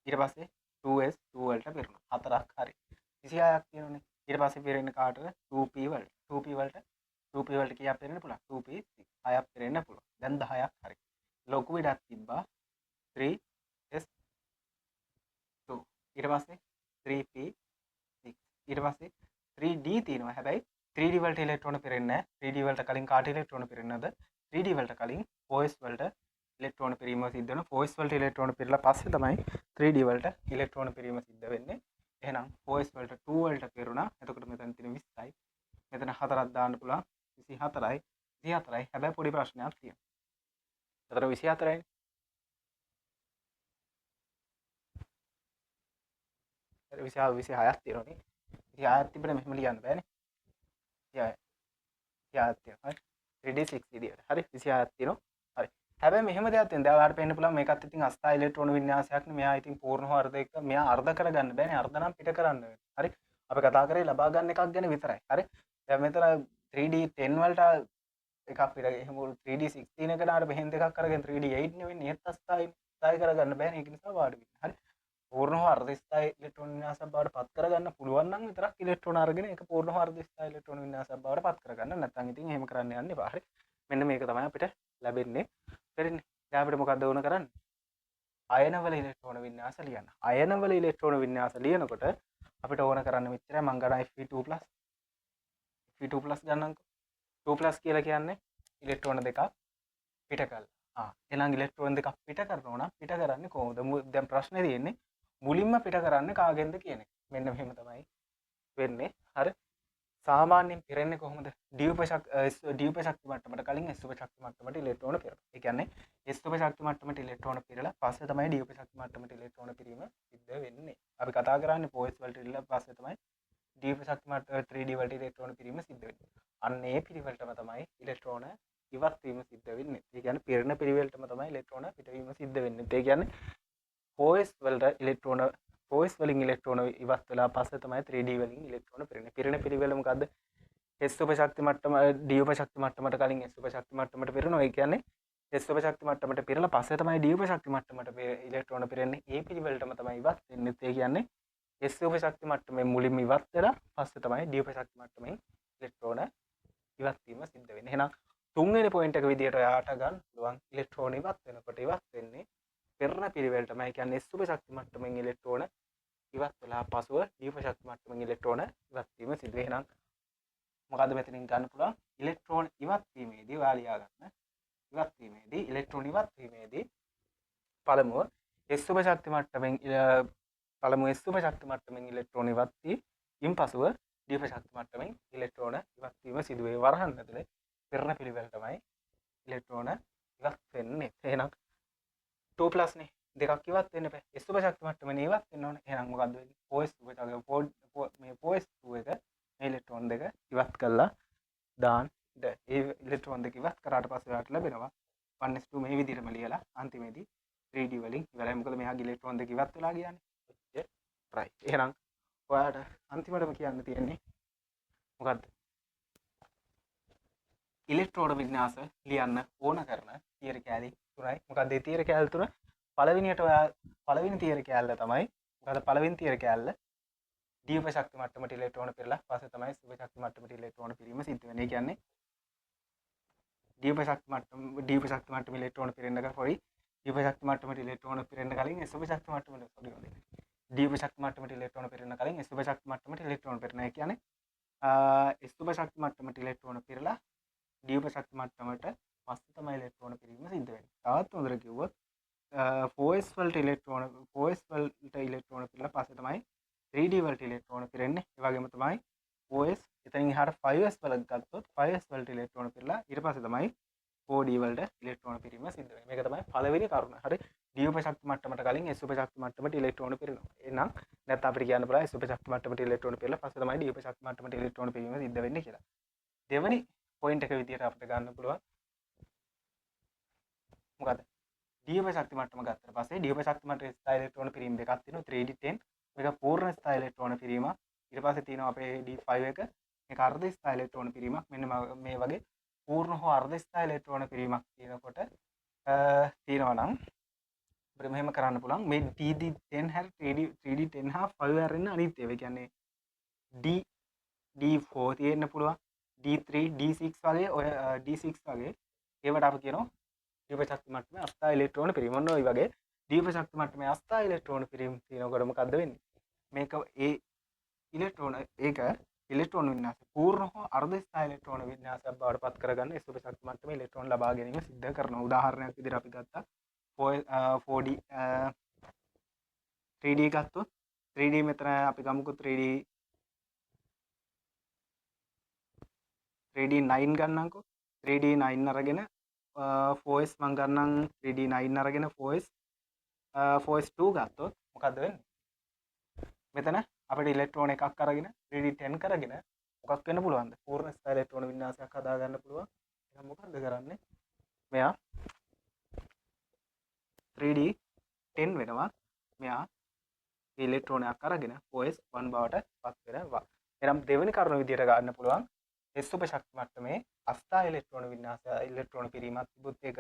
ඊට පස්සේ 2s 2 වලට පිරුණා. හතරක් හරි. 26ක් තියෙනවනේ. ඊට පස්සේ පිරෙන්නේ කාටද? 2p වලට. 2p වලට 2p වලට කීයක් පිරෙන්න පුළුවන්? 2p 6ක් පිරෙන්න පුළුවන්. දැන් 10ක් හරි. ලොකු ඉඩක් තිබ්බා 3s 2. ඊට පස්සේ 3p 6. ඊට පස්සේ 3d තියෙනවා. හැබැයි 3d වලට ඉලෙක්ට්‍රෝන පිරෙන්නේ නැහැ. 3d වලට කලින් කාට ඉලෙක්ට්‍රෝන පිරෙන්නද? 3d වලට කලින් 4s වලට ඉලෙක්ට්‍රෝන පිරීම සිද්ධ වෙනවා. 4s වලට ඉලෙක්ට්‍රෝන පිරලා පස්සේ තමයි 3d වලට ඉලෙක්ට්‍රෝන පිරීම සිද්ධ වෙන්නේ. එහෙනම් 4s වලට 2 වලට පිරුණා. එතකොට මෙතන තියෙන 20යි. මෙතන හතරක් දාන්න පුළුවන්. 24යි. 24යි. හැබැයි පොඩි ප්‍රශ්නයක් තියෙනවා. එතකොට 24යිනේ. හරි, 26ක් තියෙනවනේ. 26ක් තිබුණා මෙහෙම ලියන්න බෑනේ. 26. 26ක් තියෙනවා. හරි. 3d6 විදියට. හරි, 26ක් තියෙනවා. හරි. හැබැයි මෙහෙම දෙයක් තියෙනවා. දැන් ඔයාලට පේන්න පුළුවන් මේකත් ඉතින් අස්ථායි ඉලෙක්ට්‍රෝන වින්‍යාසයක් නේ. මෙයා ඉතින් පූර්ණ හෝ අර්ධ එක මෙයා අර්ධ කරගන්න බෑනේ. අර්ධ නම් පිට කරන්න වෙනවා. හරි. අපි කතා කරේ ලබා ගන්න එකක් ගැන විතරයි. හරි. දැන් මෙතන 3d10 වලට එකක් පිට එහෙම 3d16 එකට අර මෙහෙන් දෙකක් අරගෙන 3d8 නේ වෙන්නේ. ඒත් අස්ථායි ස්ථායි කරගන්න බෑනේ. ඒක නිසා වාඩි වෙන්න. හරි. පූර්ණ හෝ අර්ධ ස්ථායි ඉලෙක්ට්‍රෝන වින්‍යාසයක් බවට පත් කරගන්න පුළුවන් නම් විතරක් ඉලෙක්ට්‍රෝන අරගෙන ඒක පූර්ණ හෝ අර්ධ ස්ථායි ඉලෙක්ට්‍රෝන වින්‍යාසයක් බවට පත් කරගන්න. නැත්නම් ඉතින් එහෙම කරන්න යන්න එපා. හරි. මෙන්න මේක තමයි අපිට ලැබෙන්නේ. තේරෙන්නේ? දැන් අපිට මොකද්ද ඕන කරන්නේ? අයනවල ඉලෙක්ට්‍රෝන වින්‍යාස ලියන්න. අයනවල ඉලෙක්ට්‍රෝන වින්‍යාස ලියනකොට අපිට ඕන කරන්න මෙච්චරයි. මං ගන්න Fe2+. Fe2+ ගන්නම්කෝ. 2+ කියලා කියන්නේ ඉලෙක්ට්‍රෝන දෙකක් පිට කරලා. එහෙනම් ඉලෙක්ට්‍රෝන දෙකක් පිට කරනවා නම් පිට කරන්නේ කොහොමද? දැන් ප්‍රශ්නේ තියෙන්නේ මුලින්ම පිට කරන්නේ කාගෙන්ද කියන එක. මෙන්න මෙහෙම තමයි වෙන්නේ. හරි. සාමාන්‍යයෙන් පිරෙන්නේ කොහොමද? D උප D උප ශක්ති මට්ටමට කලින් S උප ශක්ති මට්ටමට ඉලෙක්ට්‍රෝන පිරෙනවා. ඒ කියන්නේ S උප ශක්ති මට්ටමට ඉලෙක්ට්‍රෝන පිරලා පස්සේ තමයි D උප ශක්ති මට්ටමට ඉලෙක්ට්‍රෝන පිරීම සිද්ධ වෙන්නේ. අපි කතා කරන්නේ 4s වලට ඉල්ලලා පස්සේ තමයි D උප ශක්ති මට්ටම 3D වලට ඉලෙක්ට්‍රෝන පිරීම සිද්ධ වෙන්නේ. අන්න ඒ පිළිවෙලටම තමයි ඉලෙක්ට්‍රෝන ඉවත් වීම සිද්ධ වෙන්නේ. ඒ කියන්නේ පිරෙන පිළිවෙලටම තමයි ඉලෙක්ට්‍රෝන පිටවීම සිද්ධ වෙන්නේ. ඒ කියන්නේ 4s වලට ඉලෙක්ට්‍රෝන 4s වලින් ඉලෙක්ට්‍රෝන ඉවත් වෙලා පස්සේ තමයි 3D වලින් ඉලෙක්ට්‍රෝන පිරෙන්නේ. පිරෙන පිළිවෙල මොකද්ද? S උපශක්ති මට්ටම D උපශක්ති මට්ටමට කලින් S උපශක්ති මට්ටමට පිරෙනවා. ඒ කියන්නේ S උපශක්ති මට්ටමට පිරලා පස්සේ තමයි D උපශක්ති මට්ටමට ඉලෙක්ට්‍රෝන පිරෙන්නේ. ඒ පිළිවෙලටම තමයි ඉවත් වෙන්නේ. ඒ කියන්නේ S උපශක්ති මට්ටමෙන් මුලින්ම ඉවත් වෙලා පස්සේ තමයි D උපශක්ති මට්ටමෙන් ඉලෙක්ට්‍රෝන ඉවත් වීම සිද්ධ වෙන්නේ. එහෙනම් තුන්වෙනි පොයින්ට් එක විදියට ඔයාට ගන්න පුළුවන් ඉලෙක්ට්‍රෝන ඉවත් වෙනකොට ඉවත් වෙන්නේ පෙරණ පිළිවෙලටම. ඒ කියන්නේ S උපශක්ති මට්ටමෙන් ඉලෙක්ට්‍රෝන ඉවත් වෙලා පසුව D උපශක්ති මට්ටමෙන් ඉලෙක්ට්‍රෝන ඉවත් වීම සිදු වෙනවා. එහෙනම් මොකද්ද මෙතනින් ගන්න පුළුවන්? ඉලෙක්ට්‍රෝන ඉවත් වීමේදී ඔයා ලියා ගන්න. ඉවත් වීමේදී ඉලෙක්ට්‍රෝන ඉවත් වීමේදී පළමුව S උපශක්ති මට්ටමෙන් පළමුව S උපශක්ති මට්ටමෙන් ඉලෙක්ට්‍රෝන ඉවත් වී ඉන්පසුව D උපශක්ති මට්ටමෙන් ඉලෙක්ට්‍රෝන ඉවත් වීම සිදු වේ. වරහන් ඇතුලේ පෙරණ පිළිවෙලටමයි ඉලෙක්ට්‍රෝන ඉවත් වෙන්නේ. එහෙනම් 2+ නේ දෙකක් ඉවත් වෙන්න බෑ. S උපශක්ති මට්ටමෙන් ඉවත් වෙන්න ඕනේ. එහෙනම් මොකද්ද වෙන්නේ? 4S උපශක්ති මේ 4S2 එක මේ ඉලෙක්ට්‍රෝන දෙක ඉවත් කරලා දාන්න. ඒ ඉලෙක්ට්‍රෝන දෙක ඉවත් කරාට පස්සේ ඔයාලට ලැබෙනවා 1s2 මේ විදිහටම ලියලා අන්තිමේදී 3d වලින් ඉවරයි. මොකද මෙහාගේ ඉලෙක්ට්‍රෝන දෙක ඉවත් වෙලා ගියානේ. රයිට්. එහෙනම් ඔයාලට අන්තිමටම කියන්න තියෙන්නේ මොකද්ද? ඉලෙක්ට්‍රෝන වින්‍යාස ලියන්න ඕන කරන තියරි කෑලි තුනයි. මොකද්ද ඒ තියරි කෑලි තුන? පළවෙනියට ඔයා පළවෙනි තියරි කෑල්ල තමයි මොකද්ද පළවෙනි තියරි කෑල්ල? D උපශක්ති මට්ටමට ඉලෙක්ට්‍රෝන පිරලා පස්සේ තමයි S උපශක්ති මට්ටමට ඉලෙක්ට්‍රෝන පිරීම සිද්ධ වෙන්නේ. ඒ කියන්නේ D උපශක්ති මට්ටම D උපශක්ති මට්ටම ඉලෙක්ට්‍රෝන පිරෙන්න කලින් සෝරි D උපශක්ති මට්ටමට ඉලෙක්ට්‍රෝන පිරෙන්න කලින් S උපශක්ති මට්ටමට සෝරි D උපශක්ති මට්ටමට ඉලෙක්ට්‍රෝන පිරෙන්න කලින් S උපශක්ති මට්ටමට ඉලෙක්ට්‍රෝන පිරෙනවා. ඒ කියන්නේ S උපශක්ති මට්ටමට ඉලෙක්ට්‍රෝන පිරලා D උපශක්ති මට්ටමට පස්සේ තමයි ඉලෙක්ට්‍රෝන පිරීම සිද්ධ වෙන්නේ. තවත් හොඳට කිව්වොත් 4s වලට ඉලෙක්ට්‍රෝන 4s වලට ඉලෙක්ට්‍රෝන පිරලා පස්සේ තමයි 3d වලට ඉලෙක්ට්‍රෝන පිරෙන්නේ. ඒ වගේම තමයි 4s එතනින් එහාට 5s වලට ගත්තොත් 5s වලට ඉලෙක්ට්‍රෝන පිරලා ඊට පස්සේ තමයි 4d වලට ඉලෙක්ට්‍රෝන පිරීම සිද්ධ වෙන්නේ. මේක තමයි පළවෙනි කරුණ. හරි. D උපශක්ති මට්ටමට කලින් S උපශක්ති මට්ටමට ඉලෙක්ට්‍රෝන පිරෙනවා. එහෙනම් නැත්නම් අපිට කියන්න පුළුවන් S උපශක්ති මට්ටමට ඉලෙක්ට්‍රෝන පිරලා පස්සේ තමයි D උපශක්ති මට්ටමට ඉලෙක්ට්‍රෝන පිරීම සිද්ධ වෙන්නේ කියලා. දෙවෙනි පොයින්ට් එක විදියට අපිට ගන්න පුළුවන් මොකද්ද? D උපශක්ති මට්ටම ගත්තට පස්සේ D උපශක්ති මට්ටමේ ස්ථායි ඉලෙක්ට්‍රෝන පිරීම දෙකක් තියෙනවා. 3d10 මේක පූර්ණ ස්ථායි ඉලෙක්ට්‍රෝන පිරීමක්. ඊට පස්සේ තියෙනවා අපේ D5 එක මේක අර්ධ ස්ථායි ඉලෙක්ට්‍රෝන පිරීමක්. මෙන්න මේ වගේ පූර්ණ හෝ අර්ධ ස්ථායි ඉලෙක්ට්‍රෝන පිරීමක් තියෙනකොට තියෙනවා නම් අපිට මෙහෙම කරන්න පුළුවන්. මේ 3d10 හැර 3d10 හා 5 හැරෙන්න අනිත් ඒවා. ඒ කියන්නේ D4 තියෙන්න පුළුවන්, D3 D6 වගේ ඔය D6 වගේ ඒවට අපි කියනවා D උපශක්ති මට්ටමේ අස්ථායි ඉලෙක්ට්‍රෝන පිරීම. ඔන්න ඔය වගේ D උපශක්ති මට්ටමේ අස්ථායි ඉලෙක්ට්‍රෝන පිරීම තියෙනකොට මොකද්ද වෙන්නේ? මේක ඒ ඉලෙක්ට්‍රෝන ඒක ඉලෙක්ට්‍රෝන වින්‍යාසය පූර්ණ හෝ අර්ධ ස්ථායි ඉලෙක්ට්‍රෝන වින්‍යාසයක් බවට පත් කරගන්න S උපශක්ති මට්ටමේ ඉලෙක්ට්‍රෝන ලබා ගැනීම සිද්ධ කරනවා. උදාහරණයක් විදිහට අපි ගත්තා 4D 3D ගත්තොත් 3D මෙතන අපි ගමුකෝ 3D9 ගන්නම්කෝ. 3D9 අරගෙන 4S මං ගන්නම් 3D9 අරගෙන 4S 4S2 ගත්තොත් මොකද්ද වෙන්නේ? මෙතන අපිට ඉලෙක්ට්‍රෝන එකක් අරගෙන 3D10 කරගෙන මොකක් වෙන්න පුළුවන්ද? පූර්ණ ස්ථායි ඉලෙක්ට්‍රෝන වින්‍යාසයක් හදා ගන්න පුළුවන්. එහෙනම් මොකද්ද කරන්නේ? මෙයා 3D10 වෙනවා. මෙයා ඉලෙක්ට්‍රෝනයක් අරගෙන 4S1 බවට පත් වෙනවා. එහෙනම් දෙවෙනි කරුණ විදියට ගන්න පුළුවන් S උපශක්ති මට්ටමේ අස්ථායි ඉලෙක්ට්‍රෝන වින්‍යාසය ඉලෙක්ට්‍රෝන පිරීමක් තිබුත් ඒක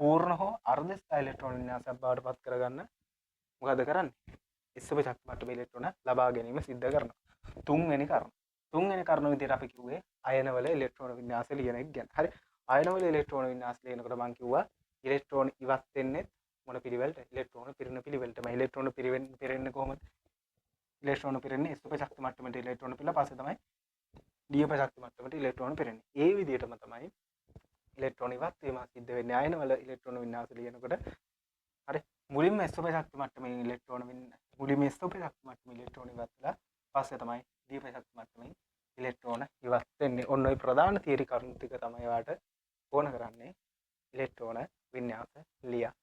පූර්ණ හෝ අර්ධ ස්ථායි ඉලෙක්ට්‍රෝන වින්‍යාසයක් බවට පත් කරගන්න මොකද කරන්නේ? S උපශක්ති මට්ටමේ ඉලෙක්ට්‍රෝන ලබා ගැනීම සිද්ධ කරනවා. තුන්වෙනි කරුණ විදියට අපි කිව්වේ අයනවල ඉලෙක්ට්‍රෝන වින්‍යාසය ලියන එක ගැන. හරි. අයනවල ඉලෙක්ට්‍රෝන වින්‍යාස ලියනකොට මං කිව්වා ඉලෙක්ට්‍රෝන ඉවත් වෙන්නේ මොන පිළිවෙලට? ඉලෙක්ට්‍රෝන පිරෙන පිළිවෙලටම. ඉලෙක්ට්‍රෝන පිරෙන්නේ කොහොමද? ඉලෙක්ට්‍රෝන පිරෙන්නේ S උපශක්ති මට්ටමට ඉලෙක්ට්‍රෝන පිරලා පස්සේ තමයි D උපශක්ති මට්ටමට ඉලෙක්ට්‍රෝන පිරෙන්නේ. ඒ විදිහටම තමයි ඉලෙක්ට්‍රෝන ඉවත් වීම සිද්ධ වෙන්නේ අයනවල ඉලෙක්ට්‍රෝන වින්‍යාස ලියනකොට. හරි. මුලින්ම S උපශක්ති මට්ටමේ ඉලෙක්ට්‍රෝන මුලින්ම S උපශක්ති මට්ටමේ ඉලෙක්ට්‍රෝන ඉවත් වෙලා පස්සේ තමයි D උපශක්ති මට්ටමින් ඉලෙක්ට්‍රෝන ඉවත් වෙන්නේ. ඔන්න ඔය ප්‍රධාන තියරි කරුණු ටික තමයි ඔයාලට ඕන කරන්නේ ඉලෙක්ට්‍රෝන වින්‍යාස ලියන්න.